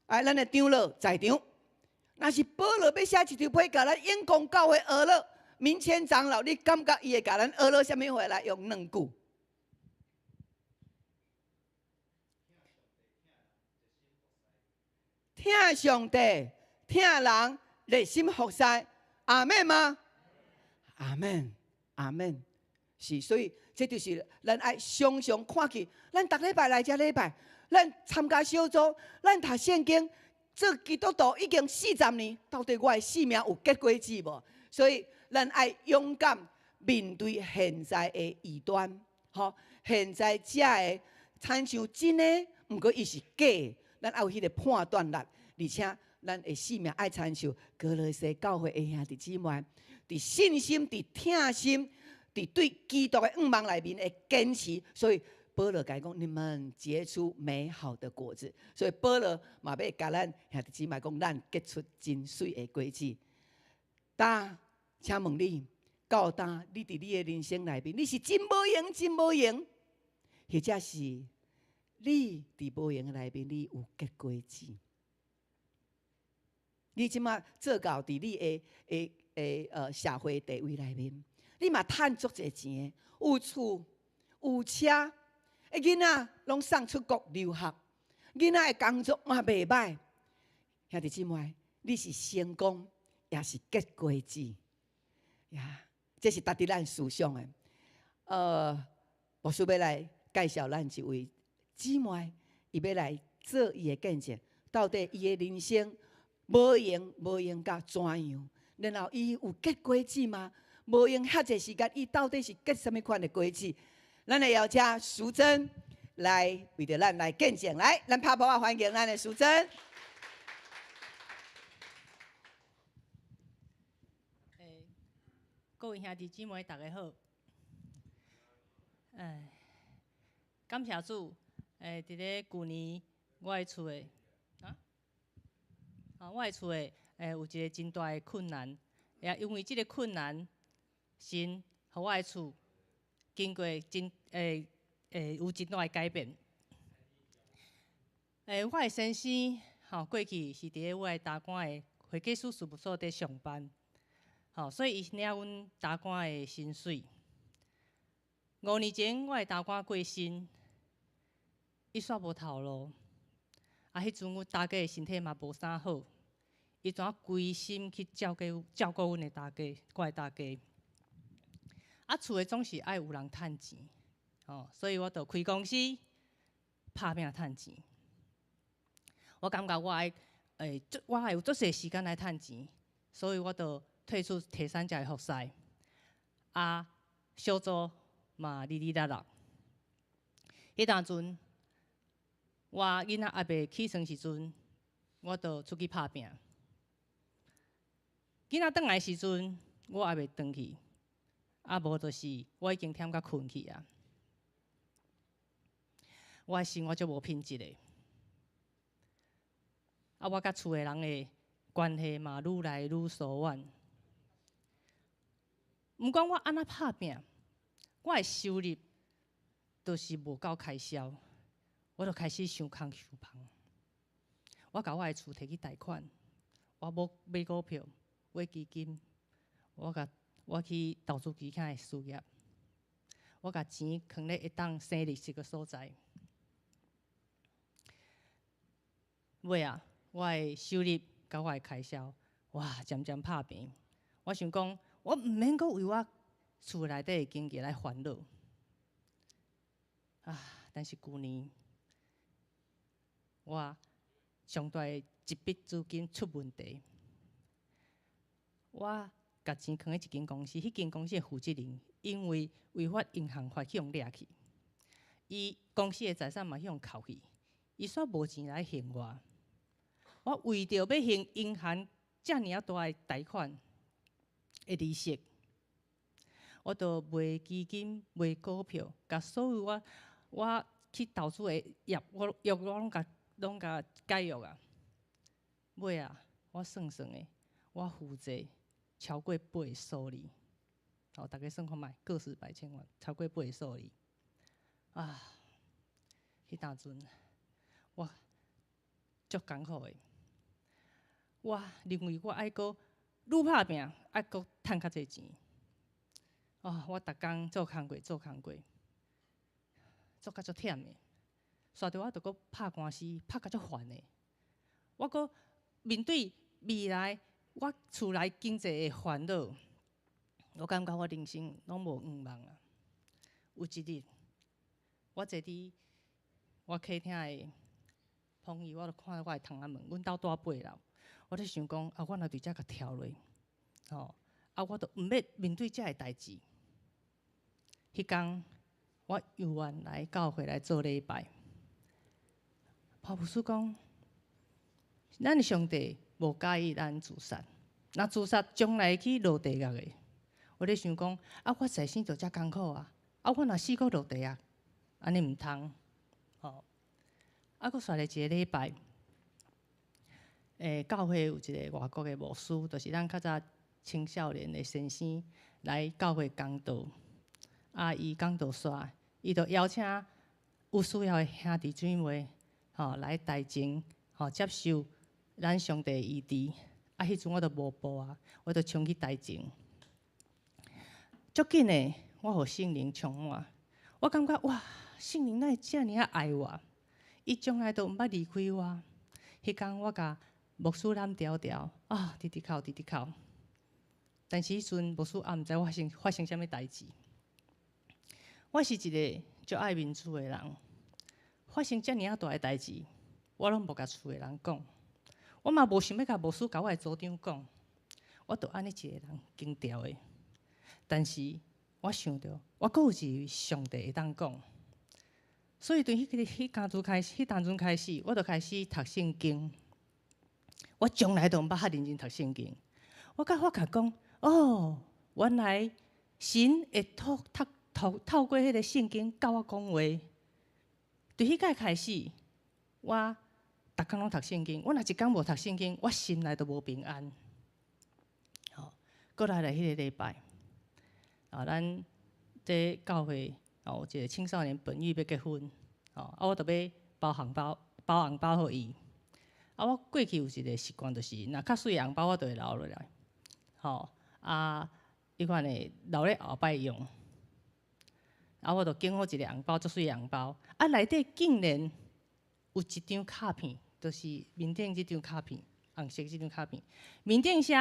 哎，咱的長老在場，若是保羅欲寫一張批，共咱永光教會學了？明謙長老，你感覺伊會共咱學了啥物話來用兩句？疼上帝，疼人，熱心服侍，阿們嗎？阿們，阿們，是，所以這就是咱愛常常看見，咱逐禮拜來遮禮拜，咱參加小組，咱讀聖經，做基督徒已經四十年，到底我的生命有結果子無？所以。咱愛勇敢面對現在的異端，吼，現在遮的親像真的，毋過伊是假的，咱愛有彼個判斷力，而且咱的生命愛親像歌羅西教會的兄弟姊妹，佇信心、佇疼心、佇對基督的向望內面的堅持，所以保羅共伊講：你們結出美好的果子。所以保羅嘛欲共咱兄弟姊妹講，咱結出真媠的果子。但請問你，到今你佇你的人生內面，你是真無閒，真無閒，或者是你佇無閒的內面，你有結果子？你這馬做到佇你的社會地位內面，你嘛趁足濟錢，有厝有車，囡仔攏送出國留學，囡仔的工作嘛袂䆀。兄弟姊妹，你是成功，抑是結果子？呀，這是值得咱思想的。牧師欲來介紹咱一位姊妹，伊欲來做伊的見證，到底伊的人生無閒無閒甲怎樣？然後伊有結果子嗎？無閒遐濟時間，伊到底是結啥物款的果子？咱來邀請淑珍來為著咱來見證，來，咱拍噗仔歡迎咱的淑珍。各位兄弟姊妹，大家好。哎，感謝主。佇咧舊年，我的厝的，啊，啊，我的厝的，有一個真大的困難。也因為這个困難，神予我的厝經過真，有真大的改變。我的先生，吼，過去是佇咧我的大官的會計師事務所佇上班。吼，所以伊領阮大官的薪水。5年前，我的大官過身，伊煞無頭路。啊，彼陣阮大家的身體嘛無啥好，伊怎規心去照顧照顧阮的大家，我的大家。啊，厝的總是愛有人趁錢，吼，所以我就開公司拍拚趁錢。我感覺我愛，我愛有足濟時間來趁錢，所以我就退出鐵三角的服侍，啊，小組嘛二二六六。彼當陣，我囡仔猶未起床時陣，我就出去拍拚。囡仔轉來時陣，我猶未轉去，啊無就是我已經忝甲睏去啊。我的生活足無品質的，啊，我佮厝的人的關係嘛愈來愈疏遠。毋管我按怎拍拚，我的收入就是無夠開銷，我就開始想空想芳。我共我的厝提去貸款，我無買股票、買基金，我共我去投資其他的事業，我共錢囥咧會當生利息的所在。尾啊，我的收入佮我的開銷，哇，漸漸拍平。我想講，我毋免閣為我厝內底的經濟來煩惱。啊！但是舊年，我上大的一筆資金出問題，我共錢囥佇一間公司，彼間公司的負責人因為違反銀行法去予掠去，伊公司的財產嘛去予扣去，伊煞無錢來還我。我為著欲還銀行遮爾仔大的貸款的利息，我就賣基金、賣股票，共所有我去投資的業，我約我攏共解約啊。尾啊，我算算的，我負債超過八个數字。哦，大家算看覓，個十百千萬，超過八个數字。啊，彼當陣我足艱苦的。我認為我愛閣愈拍拚，愛閣趁較濟錢。哦，我逐工做工課，做工課，做甲足忝的。煞著我著閣拍官司，拍甲足煩的。我閣面對未來我厝內經濟的煩惱，我感覺我人生攏無向望啊。有一日，我坐佇我客廳的旁椅，我就看著我的窗仔門，阮兜住八樓，我咧想講，啊，我若佇遮共跳落，吼，啊，我就毋欲面對遮个代誌。彼工我猶原來教會來做禮拜。潘牧師講，咱的上帝無佮意咱自殺，若自殺將來去落地獄的。我咧想講，啊，我在生就遮艱苦啊，啊，我若死閣落地獄，按呢毋通。吼，啊，閣煞咧一个禮拜，教會有一个外國的牧師，就是咱較早青少年的先生來教會講道。啊，伊講道煞，伊就邀請有需要的兄弟姊妹，吼，來台前，吼，接受咱上帝的醫治。啊，彼陣我都無報啊，我就衝去台前。足緊的，我予聖靈充滿，我感覺哇，聖靈哪會遮爾仔愛我？伊從來都毋捌離開我。彼工我共牧師攬牢牢，啊，直直哭，直直哭。但是彼陣牧師也毋知發生發生啥物代誌。我是一个足愛面子的人，發生遮爾仔大的代誌，我攏無共厝的人講，我嘛無想欲共牧師共我的組長講，我就按呢一个人經牢的。但是我想著，我閣有一位上帝會當講，所以對彼個彼當陣開始，彼當陣開始，我就開始讀聖經。我從來都毋捌遐認真讀聖經，我才發覺講，哦，原來神會透透透透過彼个聖經佮我講話。對彼擺開始，我逐工攏讀聖經。我若一工無讀聖經，我心內都無平安。吼，閣來來彼个禮拜，啊，咱這教會哦，有一个青少年本意欲結婚，吼，啊，我就欲包紅包，包紅包予伊。啊，我過去有一个習慣，就是若較媠的紅包，我就會留落來，吼，啊，彼款的留咧後擺用。啊，我就揀好一个紅包，足媠的紅包。啊，內底竟然有一張卡片，就是面頂這張卡片，紅色這張卡片。面頂寫，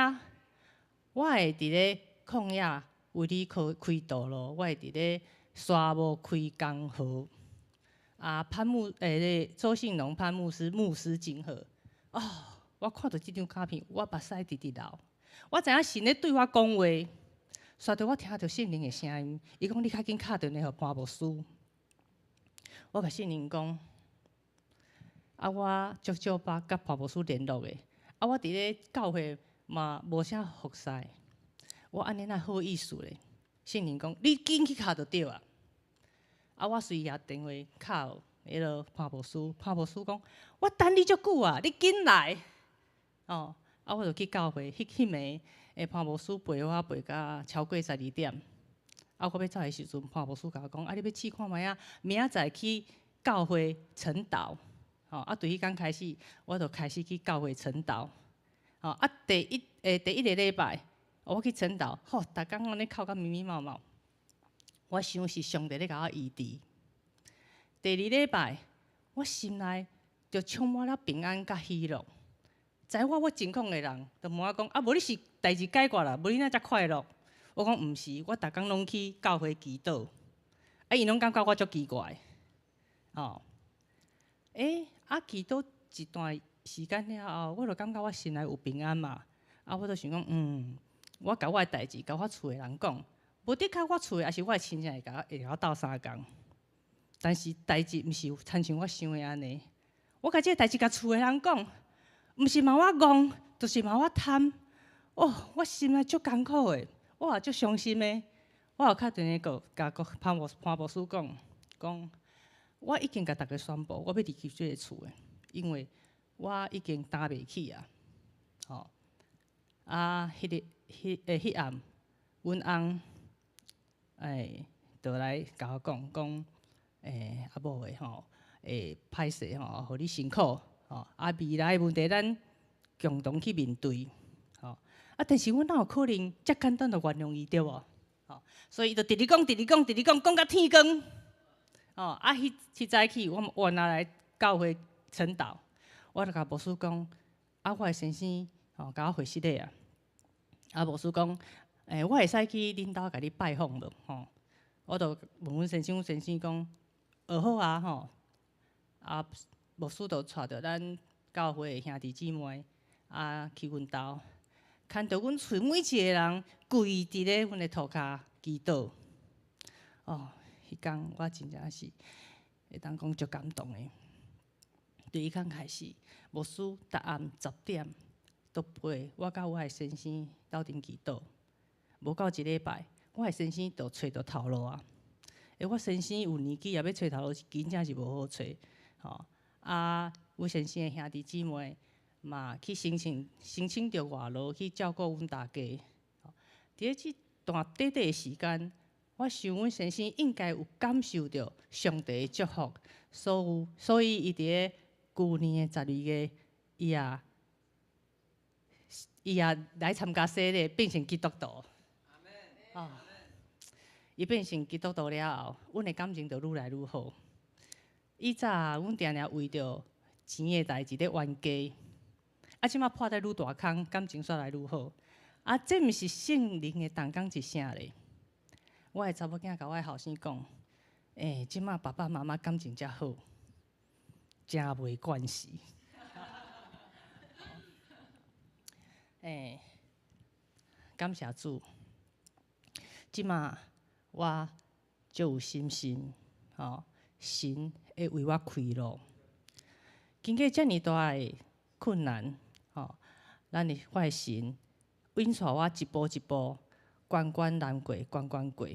我會佇咧曠野為你開開道路，我會佇咧沙漠開江河。啊，潘牧欸，周信龍潘牧師牧師祝賀。哦，我看著這張卡片，我目屎直直流。我知影神咧對我講話。煞著我聽著聖靈的聲音，伊講你較緊敲電話予潘牧師。我共聖靈講，啊，我足少捌佮潘牧師聯絡的，啊，我佇咧教會嘛無啥服侍，我按呢哪好意思咧？聖靈講，你緊去敲就對啊。啊，我隨舉電話敲彼个潘牧師，潘牧師講，我等你足久啊，你緊來。哦，啊，我就去教會，彼彼暝。潘牧師陪我陪到超過12點，啊，我欲走的時陣，潘牧師共我講，啊，你欲試看覓仔，明仔載去教會晨禱，吼，啊，對彼工開始，我就開始去教會晨禱，吼，啊，第一個禮拜，我去晨禱，吼，逐工按呢哭甲密密麻麻，我想是上帝咧共我醫治。第二禮拜，我心內就充滿了平安佮喜樂。知我我情況的人，就問我講：啊，無你是代誌解決啦，無你哪遮快樂？我講毋是，我逐工攏去教會祈禱。啊，𪜶攏感覺我足奇怪，吼。啊，祈禱一段時間了後，我就感覺我心內有平安嘛。啊，我就想講，我共我的代誌，共我厝的人講，無的確我厝的，抑是我的親戚會共我會共我鬥相共。但是代誌毋是親像我想的按呢。我共這个代誌共厝的人講，毋是罵我戇，就是罵我貪。哦，我心內足艱苦的，我也足傷心的。我有敲電話共共潘牧潘牧師講，講我已經共逐家宣布，我欲離開這个厝的，因為我已經擔袂起啊。吼，啊，彼个彼彼暗，阮翁就來共我講講，阿某的吼，歹勢吼，予你辛苦。吼，啊，未來的問題咱共同去面對，吼。啊，但是阮哪有可能遮簡單就原諒伊對無？吼，所以伊就直直講，直直講，直直講，講到天光。吼，啊，彼彼早起，我我若來教會晨禱，我就共牧師講，啊，我的先生吼，共我回失禮啊。啊，牧師講，我會使去恁兜共你拜訪無？吼，我就問阮先生，阮先生講，哦好啊，吼，啊。牧師就帶著咱教會的兄弟姊妹啊去阮兜，看著阮厝每一个人跪佇咧阮的塗跤祈禱。哦，彼工我真正是會當講足感動的。對彼工開始，牧師逐暗10點都陪我佮我的先生鬥陣祈禱。無夠一禮拜，我的先生就揣著頭路啊！欸，我先生有年紀也欲揣頭路，真正是無好揣，吼。啊，阮先生的兄弟姊妹嘛去申請申請著外勞去照顧阮大家。佇咧這段短短的時間，我想阮先生應該有感受著上帝的祝福，所以伊佇咧舊年的12月，伊也來參加洗禮，變成基督徒。啊！伊變成基督徒了後，阮的感情就愈來愈好。以早阮定定為著錢的代誌咧冤家，啊，這馬破得愈大空，感情煞來愈好。啊，這毋是聖靈的同工一聲咧。我的查某囝共我的後生講，欸，這馬爸爸媽媽感情遮好，誠袂慣勢。欸，感謝主。這馬我足有信心，吼，神會為我開路。經過遮爾大的困難，吼，咱的我的神引帶我一步一步，關關難過關關過。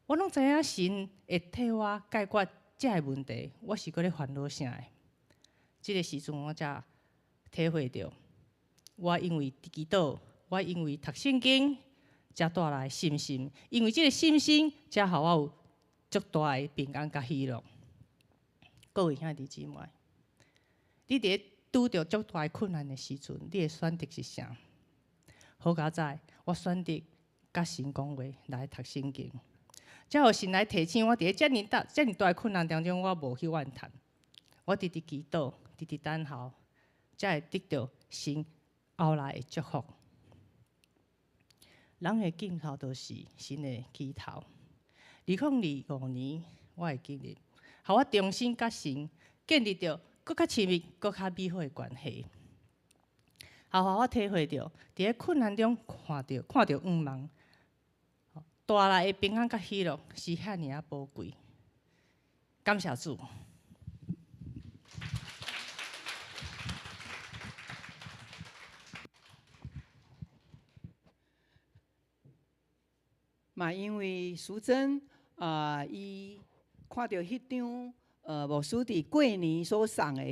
我攏知影神會替我解決這个問題，我是閣咧煩惱啥的？這个時陣我才體會著，我因為祈禱，我因為讀聖經。才帶來信心，因為這个信心，才予我有足大的平安佮喜樂。各位兄弟姊妹，你佇咧拄著足大的困難的時陣，你的選擇是啥？好佳哉，我選擇佮神講話來讀聖經，才予神來提醒我，佇咧遮爾大、遮爾大的困難當中，我無去怨嘆，我直直祈禱，直直等候，才會得著神後來的祝福。人的盡頭就是神的起頭。2025年，我的經歷，予我重新佮神建立著閣較親密、閣較美好的關係。予我體會著，佇咧困難中看著向望，帶來的平安佮喜樂是遐爾仔寶貴。感謝主。嘛，因為淑珍啊，伊看著彼張牧師佇過年所送的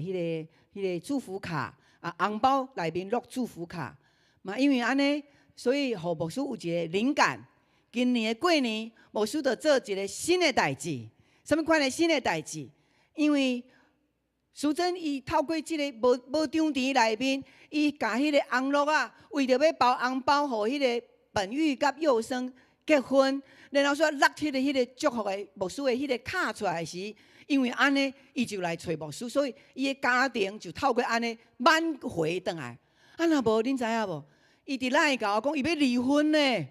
彼個祝福卡啊，紅包內面落祝福卡。嘛，因為按呢，所以予牧師有一個靈感。今年的過年，牧師就做一個新的代誌。啥物款的新的代誌？因為淑珍伊透過這個無無張錢內面，伊共彼個紅樂仔，為著欲包紅包予彼個本玉佮幼生結婚，然後煞落彼個祝福的牧師的彼個卡出來時，因為按呢，伊就來揣牧師，所以伊的家庭就透過按呢挽回轉來。啊，若無恁知影無？伊佇 LINE 共我講，伊欲離婚呢。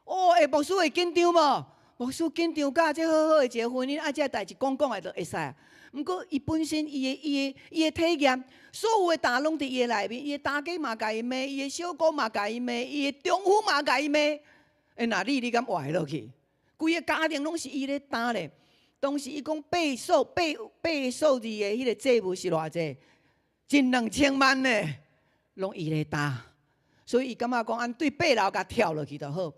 哦，欸，牧師會緊張無？牧師緊張甲這好好的一个婚姻，啊，這代誌講講的就會使。毋過伊本身伊的體驗，所有的擔攏佇伊的內面，伊的大家嘛共伊罵，伊的小姑嘛共伊罵，伊的丈夫嘛共伊罵。欸，若你，你敢活會落去？規个家庭攏是伊咧擔咧。當時伊講八數字的彼个債務是偌濟？近2000萬呢，攏伊咧擔。所以伊感覺講，按對八樓共跳落去就好。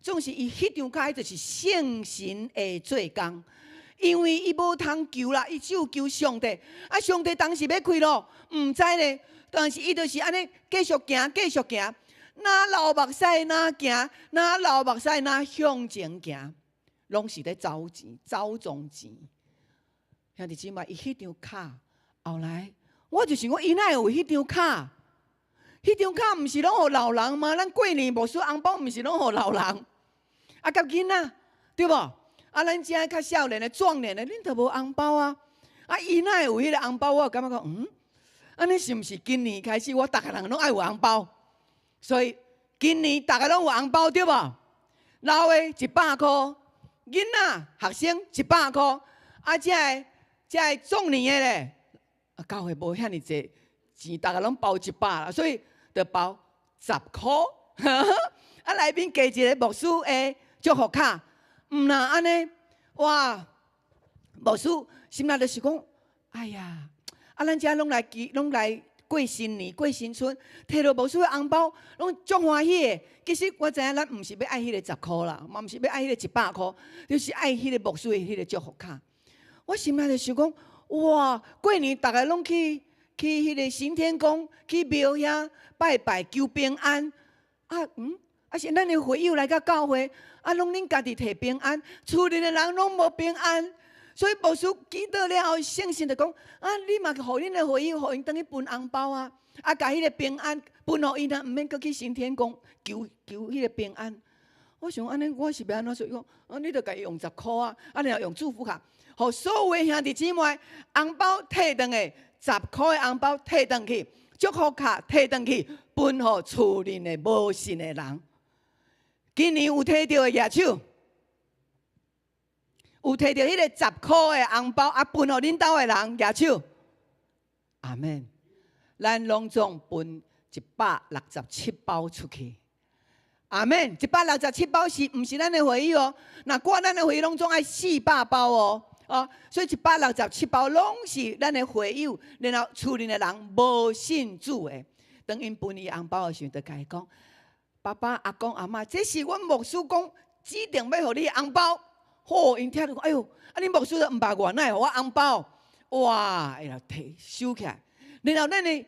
總是伊彼張卡，就是聖神的做工，因為伊無通求啦，伊只有求上帝。啊，上帝當時欲開路，毋知咧，但是伊就是按呢繼續行，繼續行，若流目屎若行，若流目屎若向前行，攏是咧走錢，走髒錢。兄弟姊妹，伊彼張卡，後來我就想講，伊哪會有彼張卡？彼張卡毋是攏予老人嗎？咱過年牧師紅包毋是攏予老人，啊，佮囡仔，對無？啊，咱遮較少年的、壯年的，恁都無紅包啊！啊，伊哪會有彼個紅包？我感覺講，按呢是毋是今年開始，我逐个人攏愛有紅包？所以今年逐个攏有紅包，對無？老的100箍，囡仔學生100箍，啊，這个壯年的咧，啊，教會無遐爾濟錢，逐个攏包100啦，所以就包10箍。啊，內面加一個牧師的祝福卡，毋若按呢，哇！牧師心內就是講，哎呀，啊，咱遮攏來祈，攏來過新年、過新春，提著牧師的紅包，攏足歡喜的。其實我知影，咱毋是欲愛彼个10箍啦，嘛毋是欲愛彼个100箍，就是愛彼个牧師的彼个祝福卡。我心內就想講，哇！過年逐个攏去彼个行天宮，去廟遐拜拜求平安。啊，啊是咱的會友來到教會，啊，攏恁家己提平安，厝裡的人攏無平安。所以牧師祈禱了後，聖神就講：啊，你嘛予恁的會友，予𪜶轉去分紅包啊！啊，共彼个平安分予𪜶啊，毋免閣去行天宮求求彼个平安。我想按呢，我是欲按怎做？伊講：啊，你著共伊用10箍啊，啊，然後用祝福卡，予所有的兄弟姊妹紅包提轉去，10箍的紅包提轉去，祝福卡提轉去，分予厝裡的無信的人。今年有提著的舉手。有提著彼个10箍的紅包啊，分予恁兜的人舉手。阿們。咱攏總分167包出去。阿們。167包是毋是咱的會友哦？若掛咱的會友攏總愛400包哦。哦，所以167包攏是咱的會友，然後厝裡的人無信主的，當𪜶分伊紅包的時陣，就共伊講：爸爸、阿公、阿嬤，這是阮牧師講指定欲予你的紅包。吼，𪜶聽著講，哎喲，啊恁牧師都毋捌我，哪會予我紅包？哇，會來提收起來。然後咱的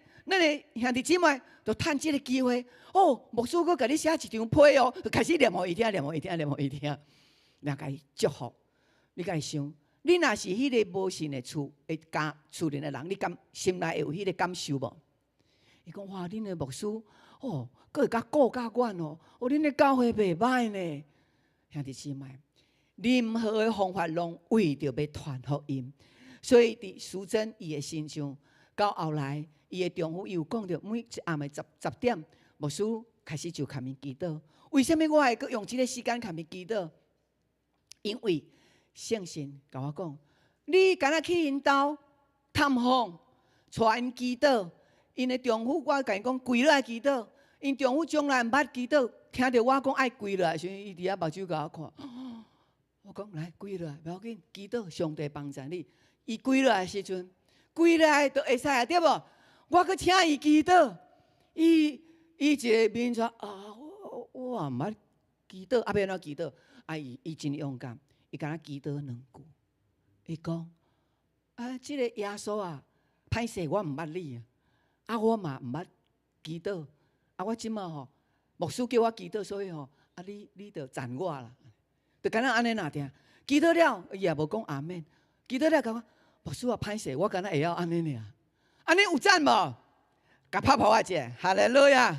兄弟姊妹就趁這个機會，哦，牧師閣共你寫一張批哦，就開始念予伊聽，念予伊聽，念予伊聽，然後共伊祝福。你共伊想，你若是彼个無信的厝的家厝裡的人，你敢心內會有彼个感受無？伊講哇，恁的牧師哦，閣會共顧較遠哦，哦，恁的教會袂䆀呢，兄弟姊妹。任何的方法攏為著欲傳福音，所以佇淑珍伊的身上，到後來伊的丈夫伊有講著，每一暗的十點，牧師開始就共𪜶祈禱。為啥物我會閣用這个時間共𪜶祈禱？因為聖神共我講，你敢若去𪜶兜探訪，帶𪜶祈禱，𪜶的丈夫我共伊講跪落來祈禱，𪜶丈夫從來毋捌祈禱，聽著我講愛跪落來時陣，伊佇遐目睭共我看。我講來跪落來，無要緊，祈禱上帝幫助你。伊跪落來時陣，跪落來就會使啊，對無？我閣請伊祈禱，伊伊一个面煞啊，我我也毋捌祈禱，啊欲按怎祈禱？啊，伊伊真勇敢，伊敢若祈禱兩句。伊講啊，這个耶穌啊，歹勢我毋捌你啊，啊我嘛毋捌祈禱，啊我這馬吼，牧師叫我祈禱，所以吼，啊你你著贊我啦。就敢若按呢爾聽，祈禱了，伊也無講阿們。祈禱了，感覺牧師啊歹勢，我敢若會曉按呢爾，按呢有贊無？共拍噗仔者，哈利路亞。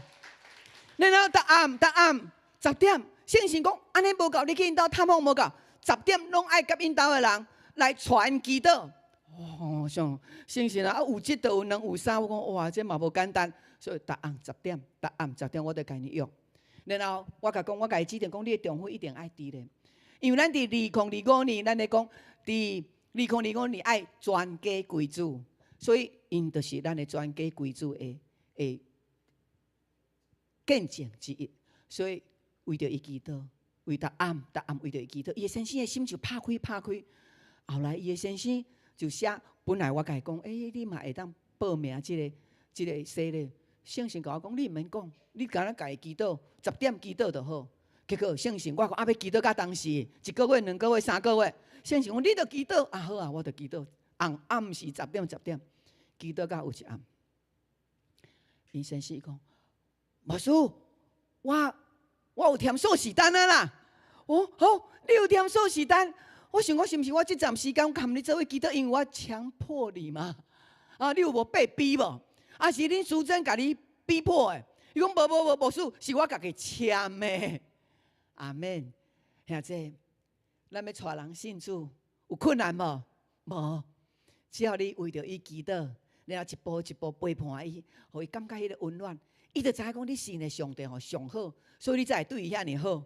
然後逐暗逐暗十點，聖神講按呢無夠，你去𪜶兜探訪無夠，十點攏愛佮𪜶兜的人來帶𪜶祈禱。哦，想聖神啊，有一就有兩有三，我講哇，這嘛無簡單，所以逐暗十點，逐暗十點我就共𪜶約。然後我共講，我共伊指定講，你的丈夫一定愛佇咧。因為咱佇2025年，咱咧講佇2025年愛全家歸主，所以𪜶就是咱的全家歸主的的見證之一。所以為著伊祈禱，為逐暗逐暗為著伊祈禱，伊的先生的心就拍開拍開。後來伊的先生就寫，本來我共伊講，欸，你嘛會當報名這个這个洗禮。聖神共我講，你毋免講，你敢若共伊祈禱，十點祈禱就好。結果聖神我講啊，欲祈禱到當時，一個月、兩個月、3個月。聖神講，你著祈禱啊，好啊，我著祈禱。暗暗時十點十點，祈禱到有一暗。𪜶先生講，牧師，我我有添鎖匙單啊啦。哦，好，你有添鎖匙單。我想講是毋是我這陣時間含你做伙祈禱，因為我強迫你嘛？啊，你有無被逼無？啊，是恁淑珍共你逼迫的？伊講無無無，牧師是我家己簽的。阿們，兄弟，咱欲帶人信主有困難無？無，只要你為著伊祈禱，然後一步一步陪伴伊，予伊感覺彼个溫暖，伊就知影講你信的上帝吼上好，所以你才會對伊遐爾好。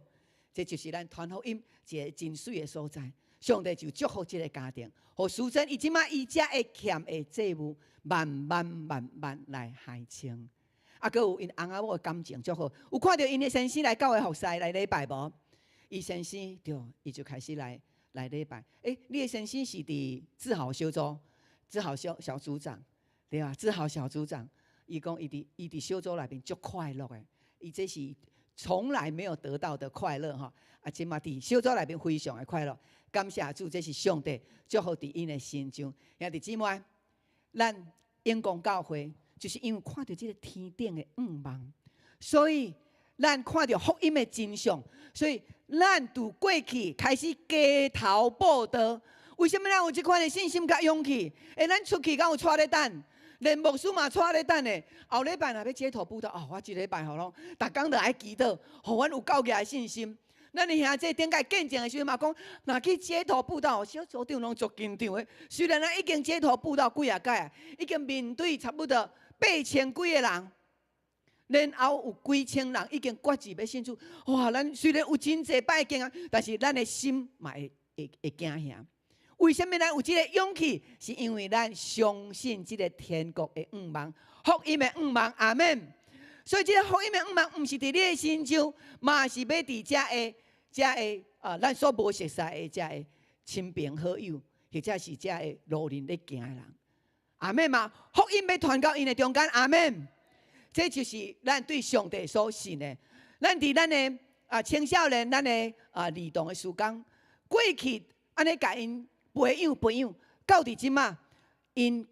這就是咱傳福音一个真媠的所在。上帝就祝福這个家庭，予淑珍伊這馬伊才會欠的債務，慢慢慢慢來還清。啊，閣有𪜶翁仔某的感情足好，有看著𪜶的先生來教會服侍來禮拜無？伊先生對，伊就開始來來禮拜。欸，你的先生是佇志豪小組，志豪小小組長，對吧？志豪小組長，伊講伊佇伊佇小組內面足快樂的，伊這是從來沒有得到的快樂吼。啊，這馬佇小組內面非常的快樂，感謝主，這是上帝祝福佇𪜶的身上。兄弟姊妹，咱永光教會就是因為看著這个天頂的願望，所以咱看著福音的真相，所以咱佇過去開始街頭佈道。為啥物咱有這款的信心佮勇氣？欸，咱出去敢有帶咧等？連牧師嘛帶咧等的。後禮拜若欲街頭佈道，哦，我這禮拜吼攏，逐工都愛祈禱，予阮有夠額的信心。咱的兄弟頂擺見證的時陣嘛講，若去街頭佈道，小組長攏足緊張的。雖然咱已經街頭佈道幾仔擺啊，已經面對差不多八千幾个人，然後有幾千人已經決志欲信主。哇！咱雖然有真濟擺經啊，但是咱的心嘛會會會驚嚇。為啥物咱有這个勇氣？是因為咱相信這个天國的願望，福音的願望。阿們。所以這个福音的願望，毋是佇你的身上，嘛是欲佇遮个、遮个啊，咱所無熟似的遮个親朋好友，或者是遮个路面咧行的人。阿們嗎？福音欲傳到𪜶的中間。阿們。這就是咱對上帝所信的。咱佇咱的啊青少年，咱的啊兒童的時間，過去按呢共𪜶培養培養，到佇這馬，𪜶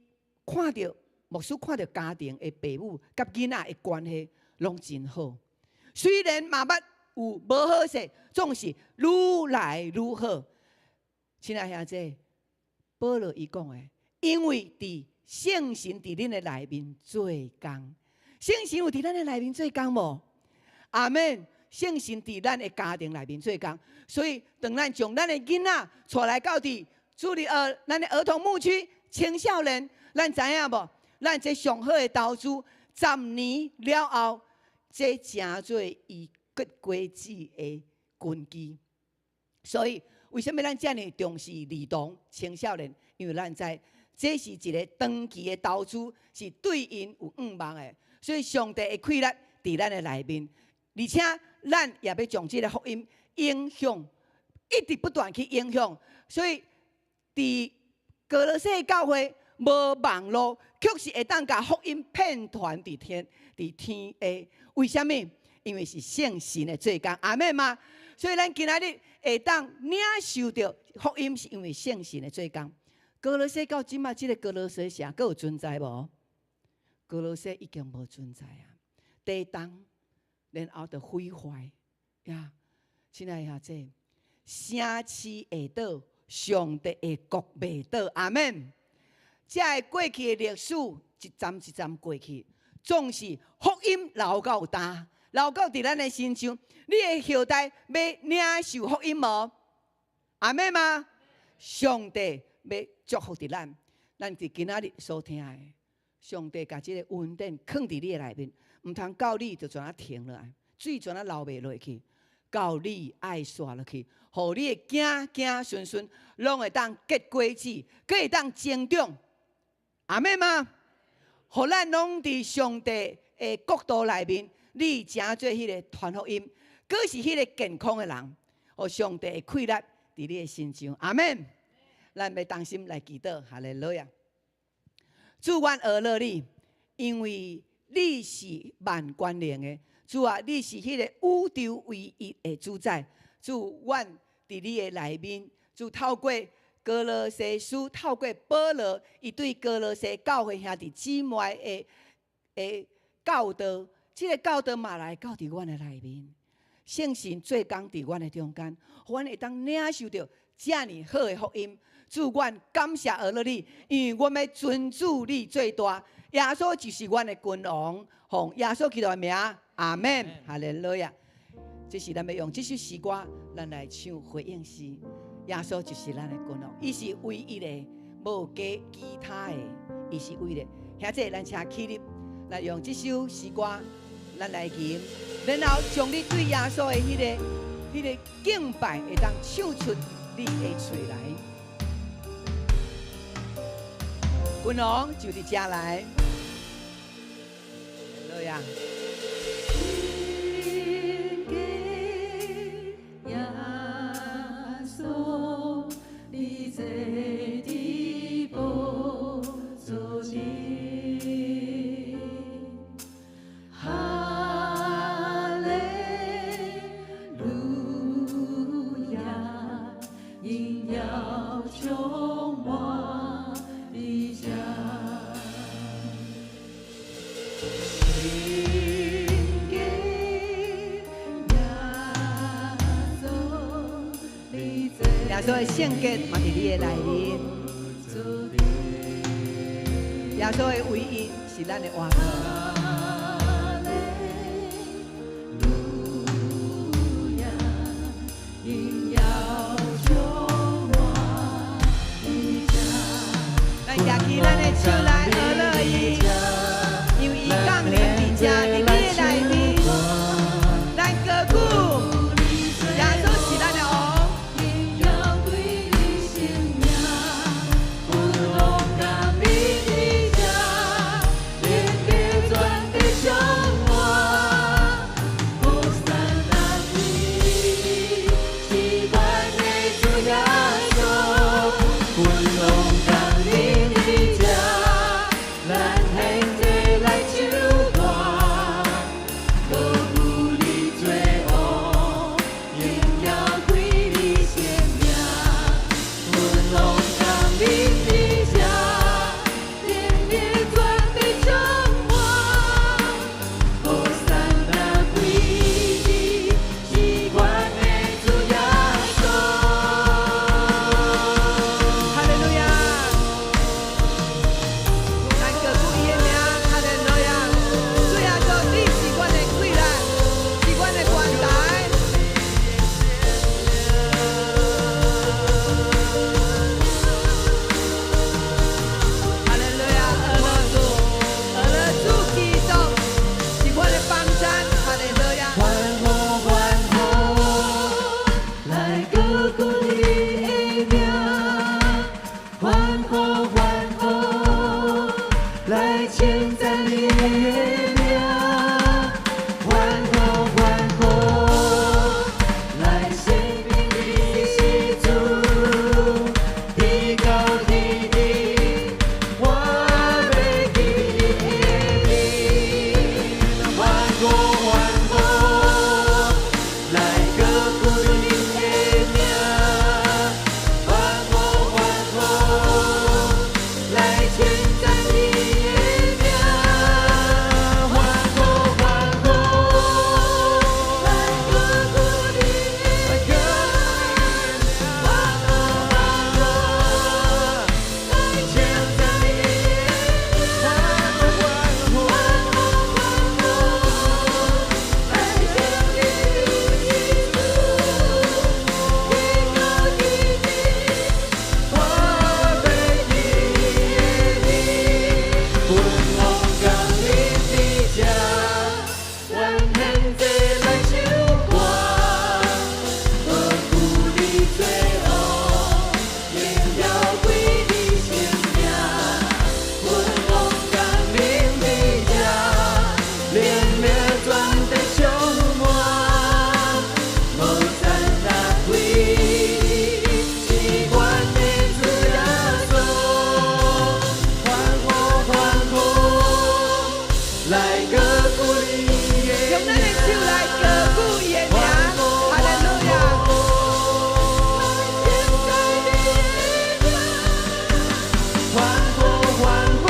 看著牧師看著家庭的爸母佮囡仔的關係攏真好。雖然嘛捌有無好勢，總是愈來愈好。親愛兄弟，保羅伊講的，因為佇聖神佇恁的內面做工，聖神有佇咱的內面做工無？阿們。聖神佇咱的家庭內面做工，所以當咱將咱的囡仔帶來到佇主日學，咱的兒童牧區青少年，咱知影無？咱這上好的投資，10年了後，這成做伊結果子的根基。所以，為啥物咱遮爾重視兒童、青少年？因為咱知這是一个長期的投資，是對𪜶有願望的。所以，上帝的氣力佇咱的內面，而且咱也欲將這个福音影響，一直不斷去影響。所以，佇歌羅西教會無網路，卻是會當共福音遍傳佇天佇天下。為啥物？因為是聖神的做工。阿們嗎？所以咱今仔日會當領受著福音，是因為聖神的做工。歌羅西到這馬，這个歌羅西城閣有存在無？歌羅西已經無存在啊！地動，然後就毀壞呀！親愛兄弟，城市會倒，上帝的國袂倒。阿們。這个過去的歷史一站一站過去，總是福音留到今，留到佇咱的身上。你的後代欲領受福音無？阿們嗎？上帝欲祝福佇咱，咱佇今仔日所聽的，上帝共這个恩典囥佇你的內面，毋通到你就怎啊停落來，水怎啊流袂落去，到你愛紲落去，予你的子子孫孫攏會當結果子，閣會當成長。阿們嗎？予咱攏佇上帝的國度內面，你成做彼个傳福音，閣是彼个健康的人，予上帝的氣力佇你的身上。阿們。咱欲同心來祈禱，哈利路亞。主，阮阿樂你，因為你是萬權能的。主啊，你是彼个宇宙唯一的主宰。主，阮佇你的內面，主透過歌羅西書，透過保羅，伊對歌羅西教會兄弟姊妹的的教導，這个教導嘛來到佇阮的內面，聖神做工佇阮的中間，予阮會當領受著遮爾好的福音。主，阮感謝阿樂你，因為阮欲尊主你最大，耶穌就是阮的君王，奉耶穌基督的名，阿們，哈利路亞。這是咱欲用這首詩歌，咱來唱回應詩。耶穌就是咱的君王，伊是唯一的，無加其他的，伊是唯一的。兄弟，咱請起立，來用這首詩歌，咱來吟，然後將你對耶穌的彼个、彼个敬拜，會當唱出你的喙來。君王就佇遮來，哈利路亞。耶穌的聖潔嘛佇你的內面。耶穌的唯一是咱的活路。咱舉起咱的手來學樂伊，因為伊降臨佇這，佇你的內面。咱高舉耶穌是咱的王。哈利路亞！咱高舉伊的名，哈利路亞！主耶穌，你是阮的氣力，是阮的關台。哈利路亞！阿樂主，阿樂主基督是阮的幫贊，哈利路亞！歡呼歡呼，來高舉你的名，歡呼歡呼，來稱讚你的名，歡呼歡呼，來顯明你是主，至高至低，我欲記你的名，歡呼歡呼，來高舉你的名，歡呼歡呼，來稱讚你的名，歡呼歡呼，來高舉你的名，歡呼歡呼，來稱讚你的名，歡呼歡呼，來稱你是主，至高至低，我欲記你的名，君王降臨佇這，咱現在來唱歌，高舉你做王，榮耀歸你聖名。君王降臨佇這，能力全地充滿，無神若歸你，是阮的主耶穌。歡呼歡呼，來高舉你的用咱的手來高舉伊的名，哈利路亞！歡呼歡呼，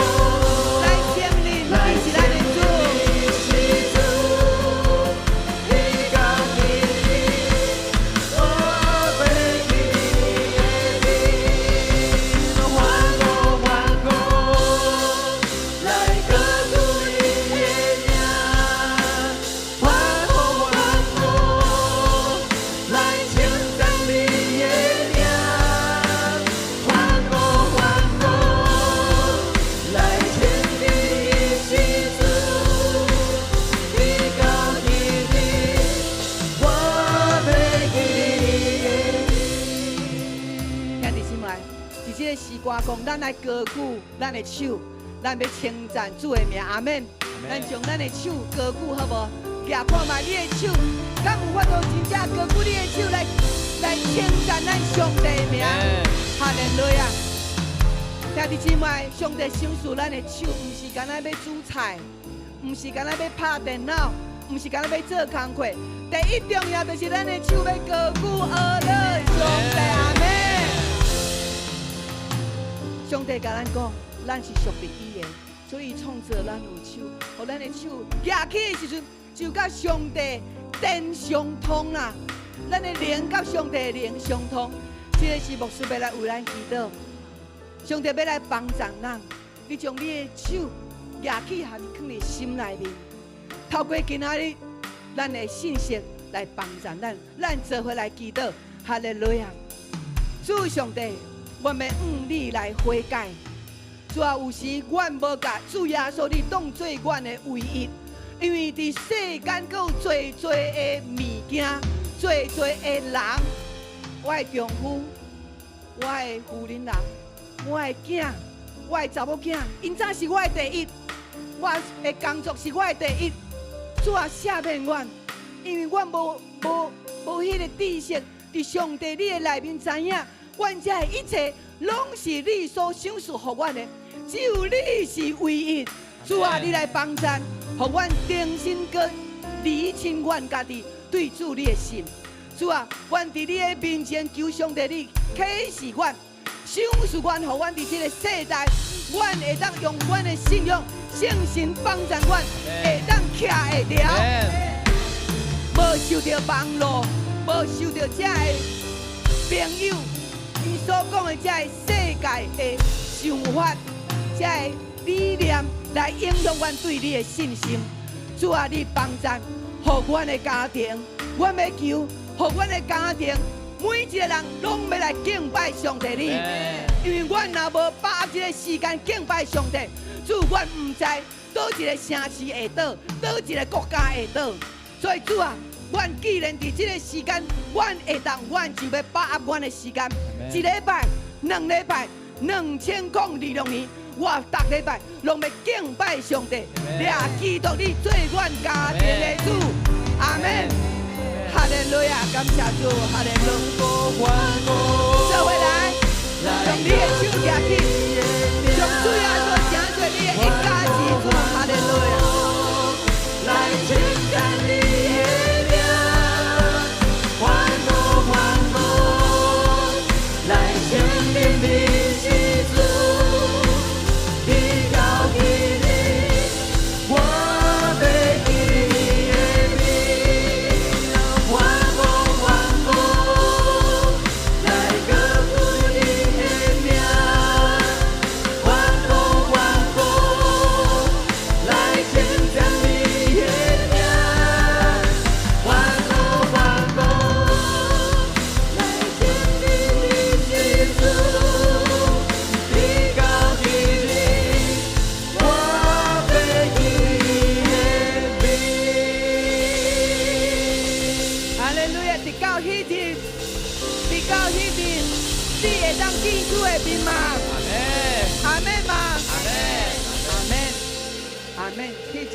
來承認伊是咱的主。是主，至高至低，我欲記你的名，歡呼歡呼，來高舉你的名，歡呼歡呼，來稱讚你的名，歡呼歡呼，來稱你是主，至高至低，我欲記你的名。兄弟姊妹，佇這個詩歌講，咱來高舉咱的手，咱欲稱讚主的名，阿們。咱將咱的手高舉好無？舉看覓你的手，敢有法度真正高舉你的手來稱讚咱上帝的名？哈利路亞！兄弟姊妹，上帝賞賜咱的手，毋是干焦欲煮菜，毋是干焦欲拍電腦，毋是干焦欲做工課。第一重要就是咱的手欲高舉阿樂上帝，阿們。上帝共咱講，咱是屬於伊的，所以創造咱有手，予咱的手舉起的時陣，就佮上帝電相通啦。咱的靈佮上帝的靈相通，這个是牧師欲來為咱祈禱，上帝欲來幫助咱。你將你的手舉起，還是囥佇心內面，透過今仔日咱的信息來幫助咱，咱做伙來祈禱，哈利路亞！主上帝，我欲向你來悔改。主啊，有時阮無共主耶穌你當做阮的唯一，因為佇世間閣有濟濟的物件，濟濟的人，我的丈夫，我的夫人人，我的囝，我的查某囝，𪜶才是我的第一，我的工作是我的第一。主啊，赦免阮，因為阮無彼个知識，佇上帝你的內面知影，阮這的一切攏是你所賞賜予阮的，只有你是唯一。主啊，你來幫贊，予阮重新閣理清阮家己對主你的心。主啊，阮佇你的面前求上帝你啟示阮，賞賜阮，予阮佇這个世代，阮會當用阮的信仰、聖神幫助阮，會當徛會牢，無受著網路，無受著這个朋友伊所講的這个世界的想法、這个理念來影響阮對你的信心。主啊，你幫贊，予阮的家庭，阮欲求，予阮的家庭每一個人攏欲來敬拜上帝你。因為阮若無把握這個時間敬拜上帝，主，阮毋知佗一个城市會倒，佗一个國家會倒。所以主啊，阮既然佇這个時間，阮會當，阮就欲把握阮的時間。一禮拜、兩禮拜、2026年，我逐禮拜攏欲敬拜上帝，掠基督你做阮家庭的主。阿們。哈利路亞，感謝主，哈利路亞。做伙來，將你的手舉起，將主耶穌成做你的一家之主。哈利路亞。來稱讚你的名，歡呼歡呼，來稱讚你是主，直到彼日，我欲見你的面，歡呼歡呼，來高舉你的名，歡呼歡呼，來稱讚你的名，歡呼歡呼，來稱讚你是主，直到彼日，我欲見你的面。哈利路亞！直到彼日，直到彼日，你會當見主的面嗎？阿們嗎？阿們，阿們。彼日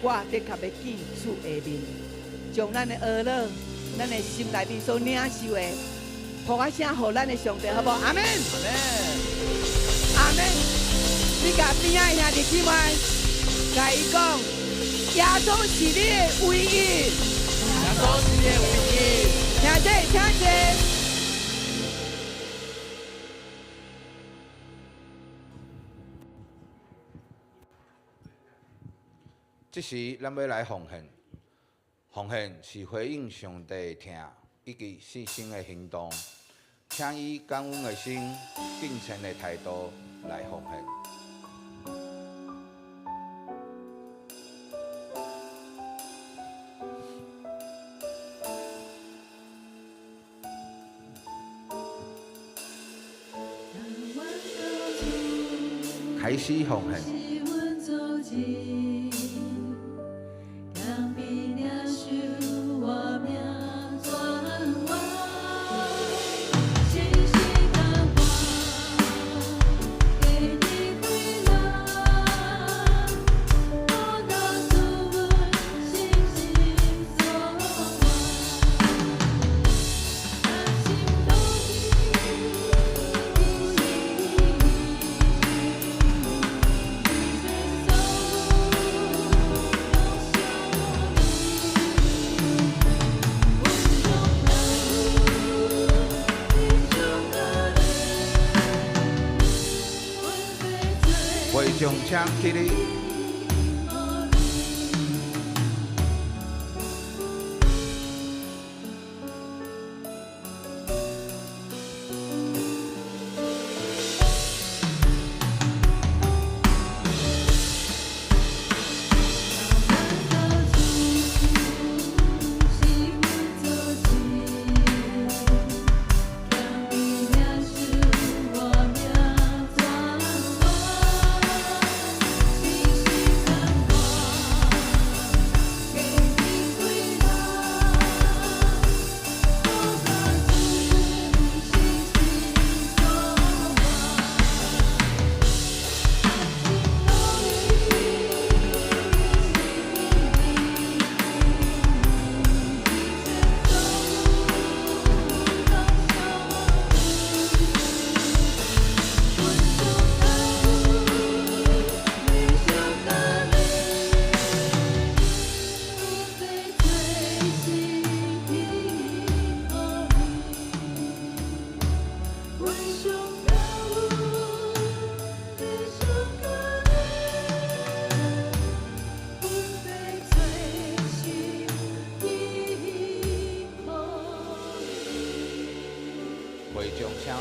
我的確欲見主的面，將咱的懊惱、咱的心內面所領受的，噗仔聲予咱的上帝，好無？阿們，阿們。你共邊仔的兄弟姊妹，共伊講，耶穌是你的唯一。耶穌是你的唯一。聽者，聽者。這時，咱欲來奉獻，奉獻是回應上帝的疼以及信心的行動，請以感恩的心、敬虔的態度來奉獻。開始奉獻。會眾請起立。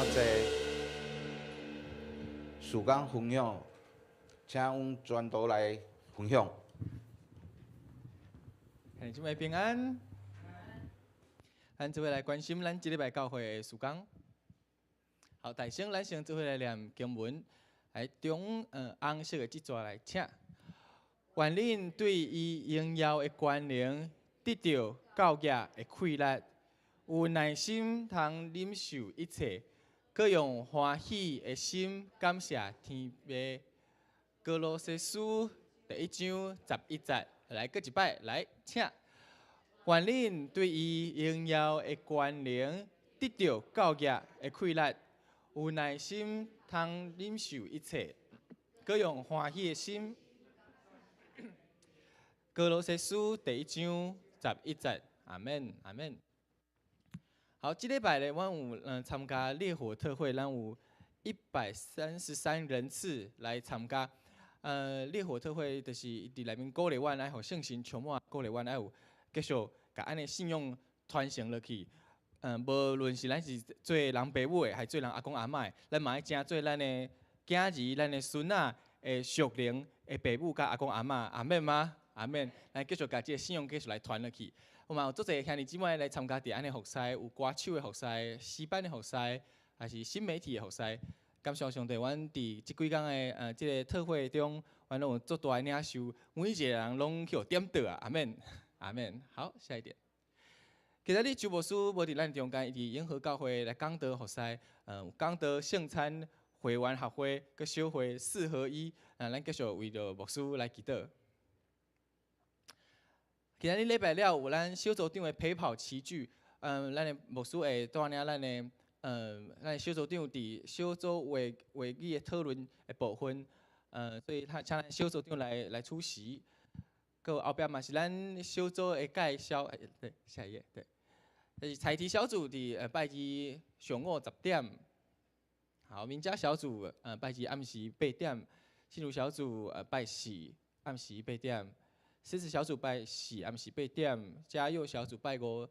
濟。事工分享，請阮傳道來分享。兄弟姊妹平安，咱做伙來關心咱這禮拜教會的事工。好，大聲，咱先做伙來念經文，來中紅色的這逝來，請。願恁對伊榮耀的權能得著教業的氣力，有耐心通忍受一切，閣用歡喜的心感謝天父。歌羅西書第一章十一節，來閣一擺，來請。願恁對伊榮耀的權能得著教業的氣力，有耐心通忍受一切，閣用歡喜的心。歌羅西書第一章十一節，阿門，阿門。好，這禮拜咧，阮有參加烈火特會，咱有133人次來參加。烈火特會就是佇內面鼓勵阮，愛予聖神充滿，鼓勵阮愛有繼續共按呢信仰傳承落去。無論是咱是做人爸母的，還是做人阿公阿嬤的，咱嘛愛成做咱的囝兒、咱的孫仔的屬靈的爸母佮阿公阿嬤，阿們嗎？阿們，咱繼續共這个信仰繼續來傳落去。有嘛有足濟兄弟姊妹來參加佇按呢服侍，有歌手的服侍、詩班的服侍，還是新媒體的服侍。感謝上帝，阮佇這幾工的這个特會中，阮攏有足大的領受，每一个人攏去予點著啊！阿們，阿們。好，下一點。今仔日周牧師無佇咱中間，伊佇永和教會來講道服侍，講道聖餐會員學會閣小會四合一，咱繼續為著牧師來祈禱。今仔日禮拜了有咱小組長的陪跑齊聚，咱的牧師會帶領咱的小組長佇小組會會議的討論的部分，所以他請咱小組長來出席。閣後壁嘛是咱小組的介紹，對，下一頁，對，這是採題小組佇拜二上午10點，好，名家小組拜二暗時8點，新竹小組拜四暗時八點，獅子小組拜四暗時八點，嘉佑小組拜五，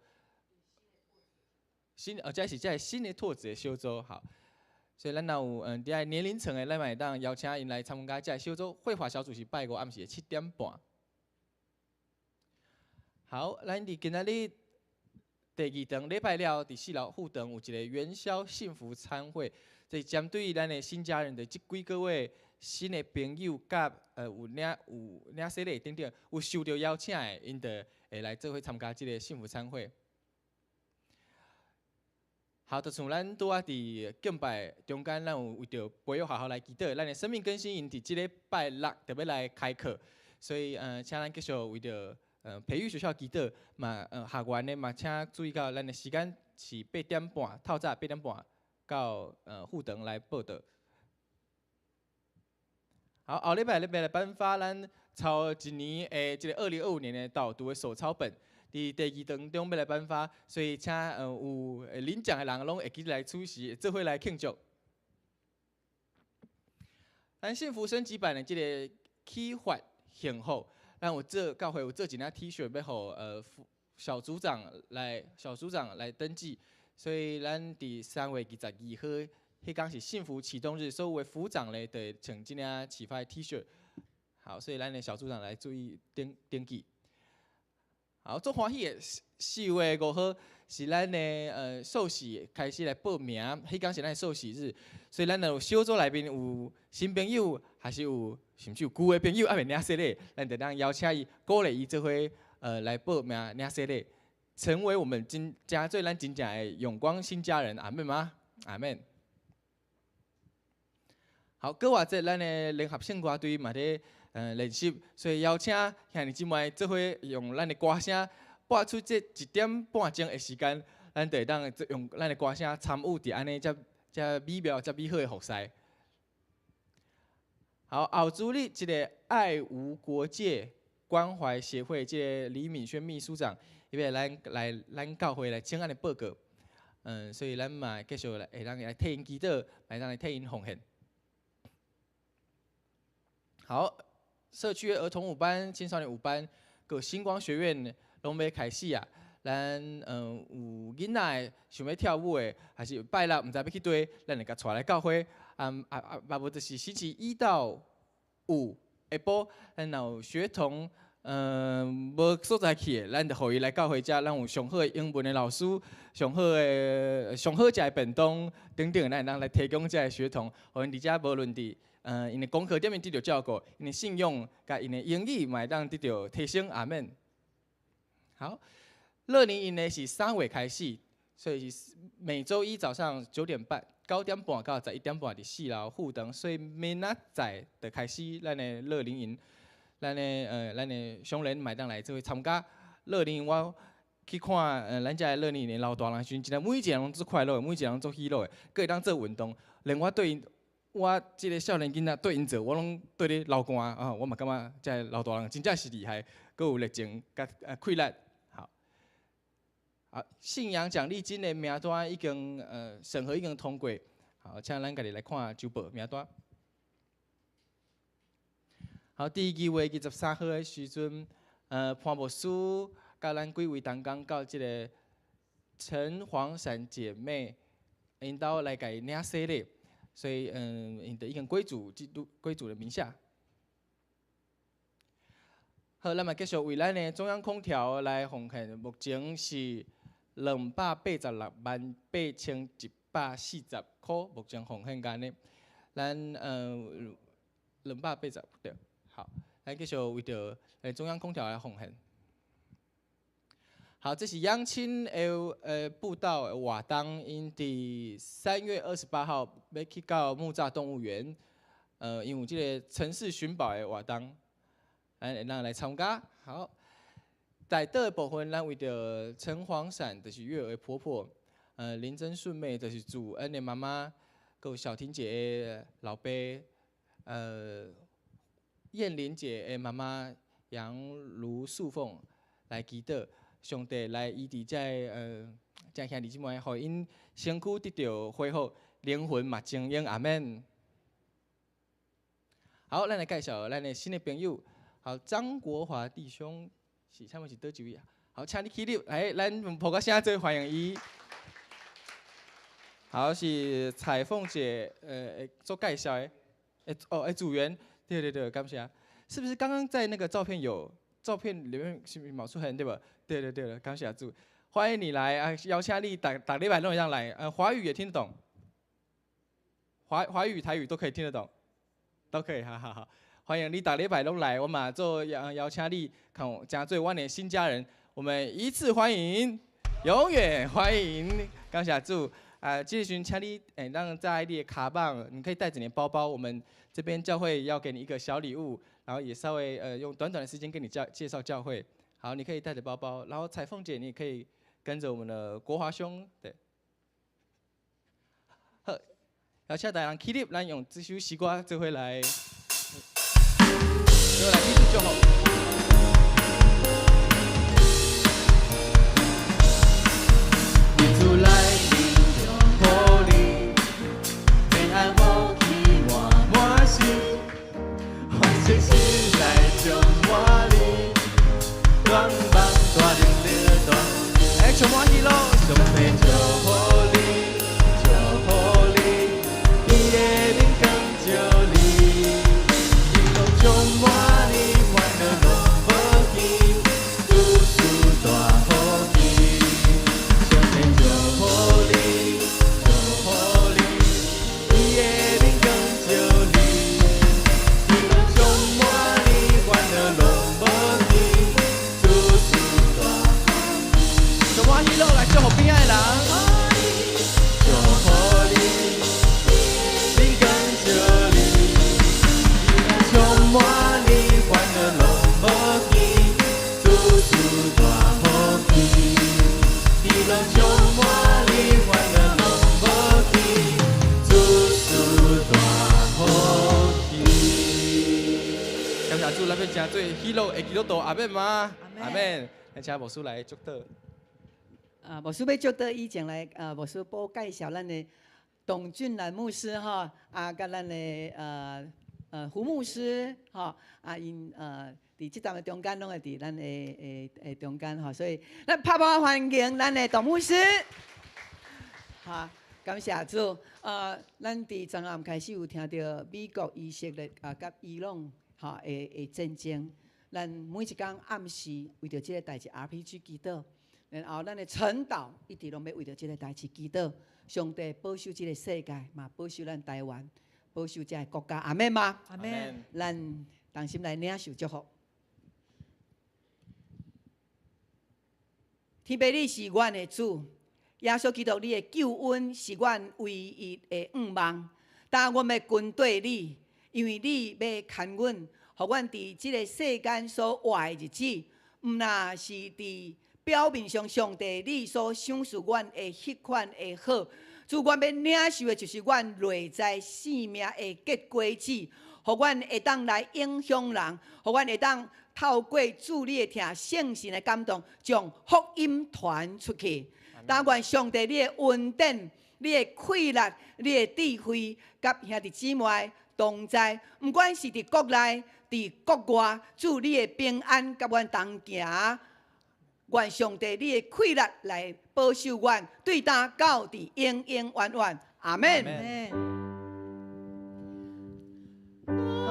新這是這新的拓展的小組，好，所以咱若有佇遐年齡層的，咱嘛會當邀請𪜶來參加這个小組。繪畫小組是拜五暗時的7點半。好，咱佇今仔日第二堂禮拜了，佇四樓副堂有一个元宵幸福餐會，這是針對咱的新家人的這幾個月新的朋友，佮有領洗禮等等，有受著邀請的，𪜶就會來做伙參加這个幸福餐會。好，就像咱拄仔佇敬拜中間，咱有為著培育學校來祈禱，咱的生命更新營佇這禮拜六就欲來開課，所以請咱繼續為著培育學校祈禱嘛，學員呢嘛，請注意到咱的時間是八點半，透早八點半到副堂來報到。好，後禮拜咧欲來頒發咱頭一年的這个2025年的導讀的手抄本，佇第二堂中欲來頒發，所以請有領獎的人攏會記來出席，做伙來慶祝。咱幸福升級版的這个啟發幸福。咱有做教會有做一領 T-shirt 欲予小組長來小組長來登記，所以咱佇3月22號，彼工是幸福啟動日，所有的組長咧，就會穿這領啟發 T-shirt。好，所以咱的小組長來注意登登記。好，足歡喜的4月5號是咱的受洗開始來報名，彼工是咱的受洗日，所以咱若有小組內面有新朋友，還是有甚至有舊的朋友猶未領洗禮，咱就當邀請伊，鼓勵伊做伙來報名領洗禮，成為我們真成做咱真正的永光新家人，阿們嗎？阿們。好，閣活節咱的聯合聖歌隊嘛佇練習，所以邀請兄弟姊妹做伙用咱的歌聲，撥出這一點半鐘的時間，咱就會當用咱的歌聲參與佇按呢遮遮美妙、遮美好的服侍。好，後主日這个愛無國界關懷協會這个李敏軒秘書長，伊欲來來咱教會來請按的報告，所以咱嘛繼續來會當來替𪜶祈禱，會當來替𪜶奉獻。好，社區兒童舞班、青少年舞班，閣星光學院攏欲開始啊！咱有囡仔想欲跳舞的，還是拜六毋知欲去佗，咱會共帶來教會。啊啊啊！嘛無就是星期一到五下晡，咱若有學童無所在去的，咱就予伊來教會遮。咱有上好的英文的老師，上好的上好食的便當等等，咱會當來提供遮个學童，予𪜶佇遮無論佇𪜶的功課頂面得著照顧，𪜶的信仰佮𪜶的英語嘛會當得著提升。阿們。好，樂齡營呢是3月開始，所以是每週一早上9點半，9點半到11點半佇4樓護燈，所以明仔載就開始咱的樂齡營，咱的鄉鄰嘛會當來做伙參加樂齡營。我去看咱遮的樂齡營的老大人時陣，真正每一個人攏足快樂，每一個人足喜樂的，閣會當做運動。連我對𪜶，我這个少年囡仔對𪜶做，我攏對咧流汗啊！我嘛感覺遮个老大人真正是厲害，閣有熱情佮氣力。好，信仰獎勵金的名單已經審核已經通過，好，請咱家己來看周報名單。好，佇2月23號的時陣，潘牧師佮咱幾位同工到這个陳黃閃姐妹𪜶兜來共伊領洗禮，所以𪜶就已經歸主基督歸主的名下。好，咱嘛繼續為咱的中央空調來奉獻，目前是2,868,140塊，目前奉獻緊的，咱280對，好，咱繼續為著中央空調來奉獻。好，這是楊青的布道活動，𪜶佇3月28號欲去到木柵動物園，𪜶有這个城市尋寶的活動，咱會當來參加。好。代禱的部分，咱為著陳黃閃，就是月兒的婆婆；林真順妹，就是主恩的媽媽；閣有小婷姐的老爸；燕玲姐的媽媽楊盧素鳳來祈禱，上帝來醫治這个這兄弟姊妹，予𪜶身軀得著恢復，靈魂嘛晶瑩。阿們。好，咱來介紹咱的新的朋友，好，張國華弟兄。是，請問是佗一位啊？好，請你起立，來，咱用拍個聲做歡迎伊。好，是彩鳳姐，做介紹的，哦，組員，對對對，感謝。是不是剛剛在那個照片有照片裡面是不是冒出現對吧？對對對，感謝主，歡迎你來啊！邀請你逐逐禮拜攏會當來，華語也聽得懂，華語、台語都可以聽得懂，都可以，好好好。歡迎你，逐禮拜攏來，我嘛做邀邀請你，看成做阮的新家人，我們一次歡迎，永遠歡迎，感謝主。啊，這個時陣請你，讓在你的跤蠓，你可以帶著你的包包，我們這邊教會要給你一個小禮物，然後也稍微用短短的時間跟你介紹教會。好，你可以帶著包包，然後彩鳳姐你也可以跟着我們的國華兄，對。好，邀請大家起立，咱用這首詩歌做伙來。來彼此祝福。佇主內面祝福你，平安福氣滿滿心，歡喜心內充滿你，願望大能力大，哎，充滿喜樂，上帝祝福你，祝福你，伊的靈光照你。充滿你，煩惱攏無去，諸事大好去。上帝祝福你，祝福你，伊的靈光照你，喜樂充滿你，煩惱攏無去，諸事大好。充滿喜樂來祝福邊仔的人。祝福你，靈光照你。充滿你，煩惱攏無去，諸事大好去。喜樂充滿你，煩惱攏無去，諸事大好去。感謝主，咱欲成做喜樂的基督徒，阿們嗎？阿們。咱請牧師來祝禱。啊，牧師欲祝禱以前來，牧師補介紹咱的董俊蘭牧師哈，啊，佮咱的胡牧師哈，啊，𪜶 佇這段的中間攏會佇咱的中間吼，所以咱拍破歡迎咱的董牧師。好，感謝主。咱佇昨暗開始有聽著美國、以色列啊，佮伊朗吼的戰爭。咱每一工暗時為著這个代誌 RPG 祈禱，然後咱的晨禱一直攏欲為著這个代誌祈禱。上帝保守這个世界，嘛保守咱台灣，保守這个國家。阿們嗎？阿們。咱同心來領受祝福。天父，你是阮的主，耶穌基督，你的救恩是阮唯一的願望。但阮欲跟綴你，因為你欲牽阮，予阮佇這个世間所活的日子，毋若是佇表面上，上帝你所賞賜阮的彼款的好。主，阮欲領受的就是阮內在生命的結果子，予阮會當來影響人，予阮會當透過主你的疼、聖神的感動，將福音傳出去。但願上帝你的恩典、你的氣力、你的智慧，佮兄弟姊妹同在，毋管是佇國內、佇國外，主你的平安佮阮同行。願上帝你的氣力來保守阮，對今到佇永永遠遠。阿們。阿們，阿們，阿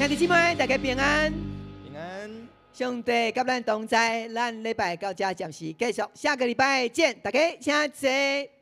兄弟姊妹，大家平安。平安。上帝佮咱同在，咱禮拜到這暫時結束，下個禮拜見，大家請坐。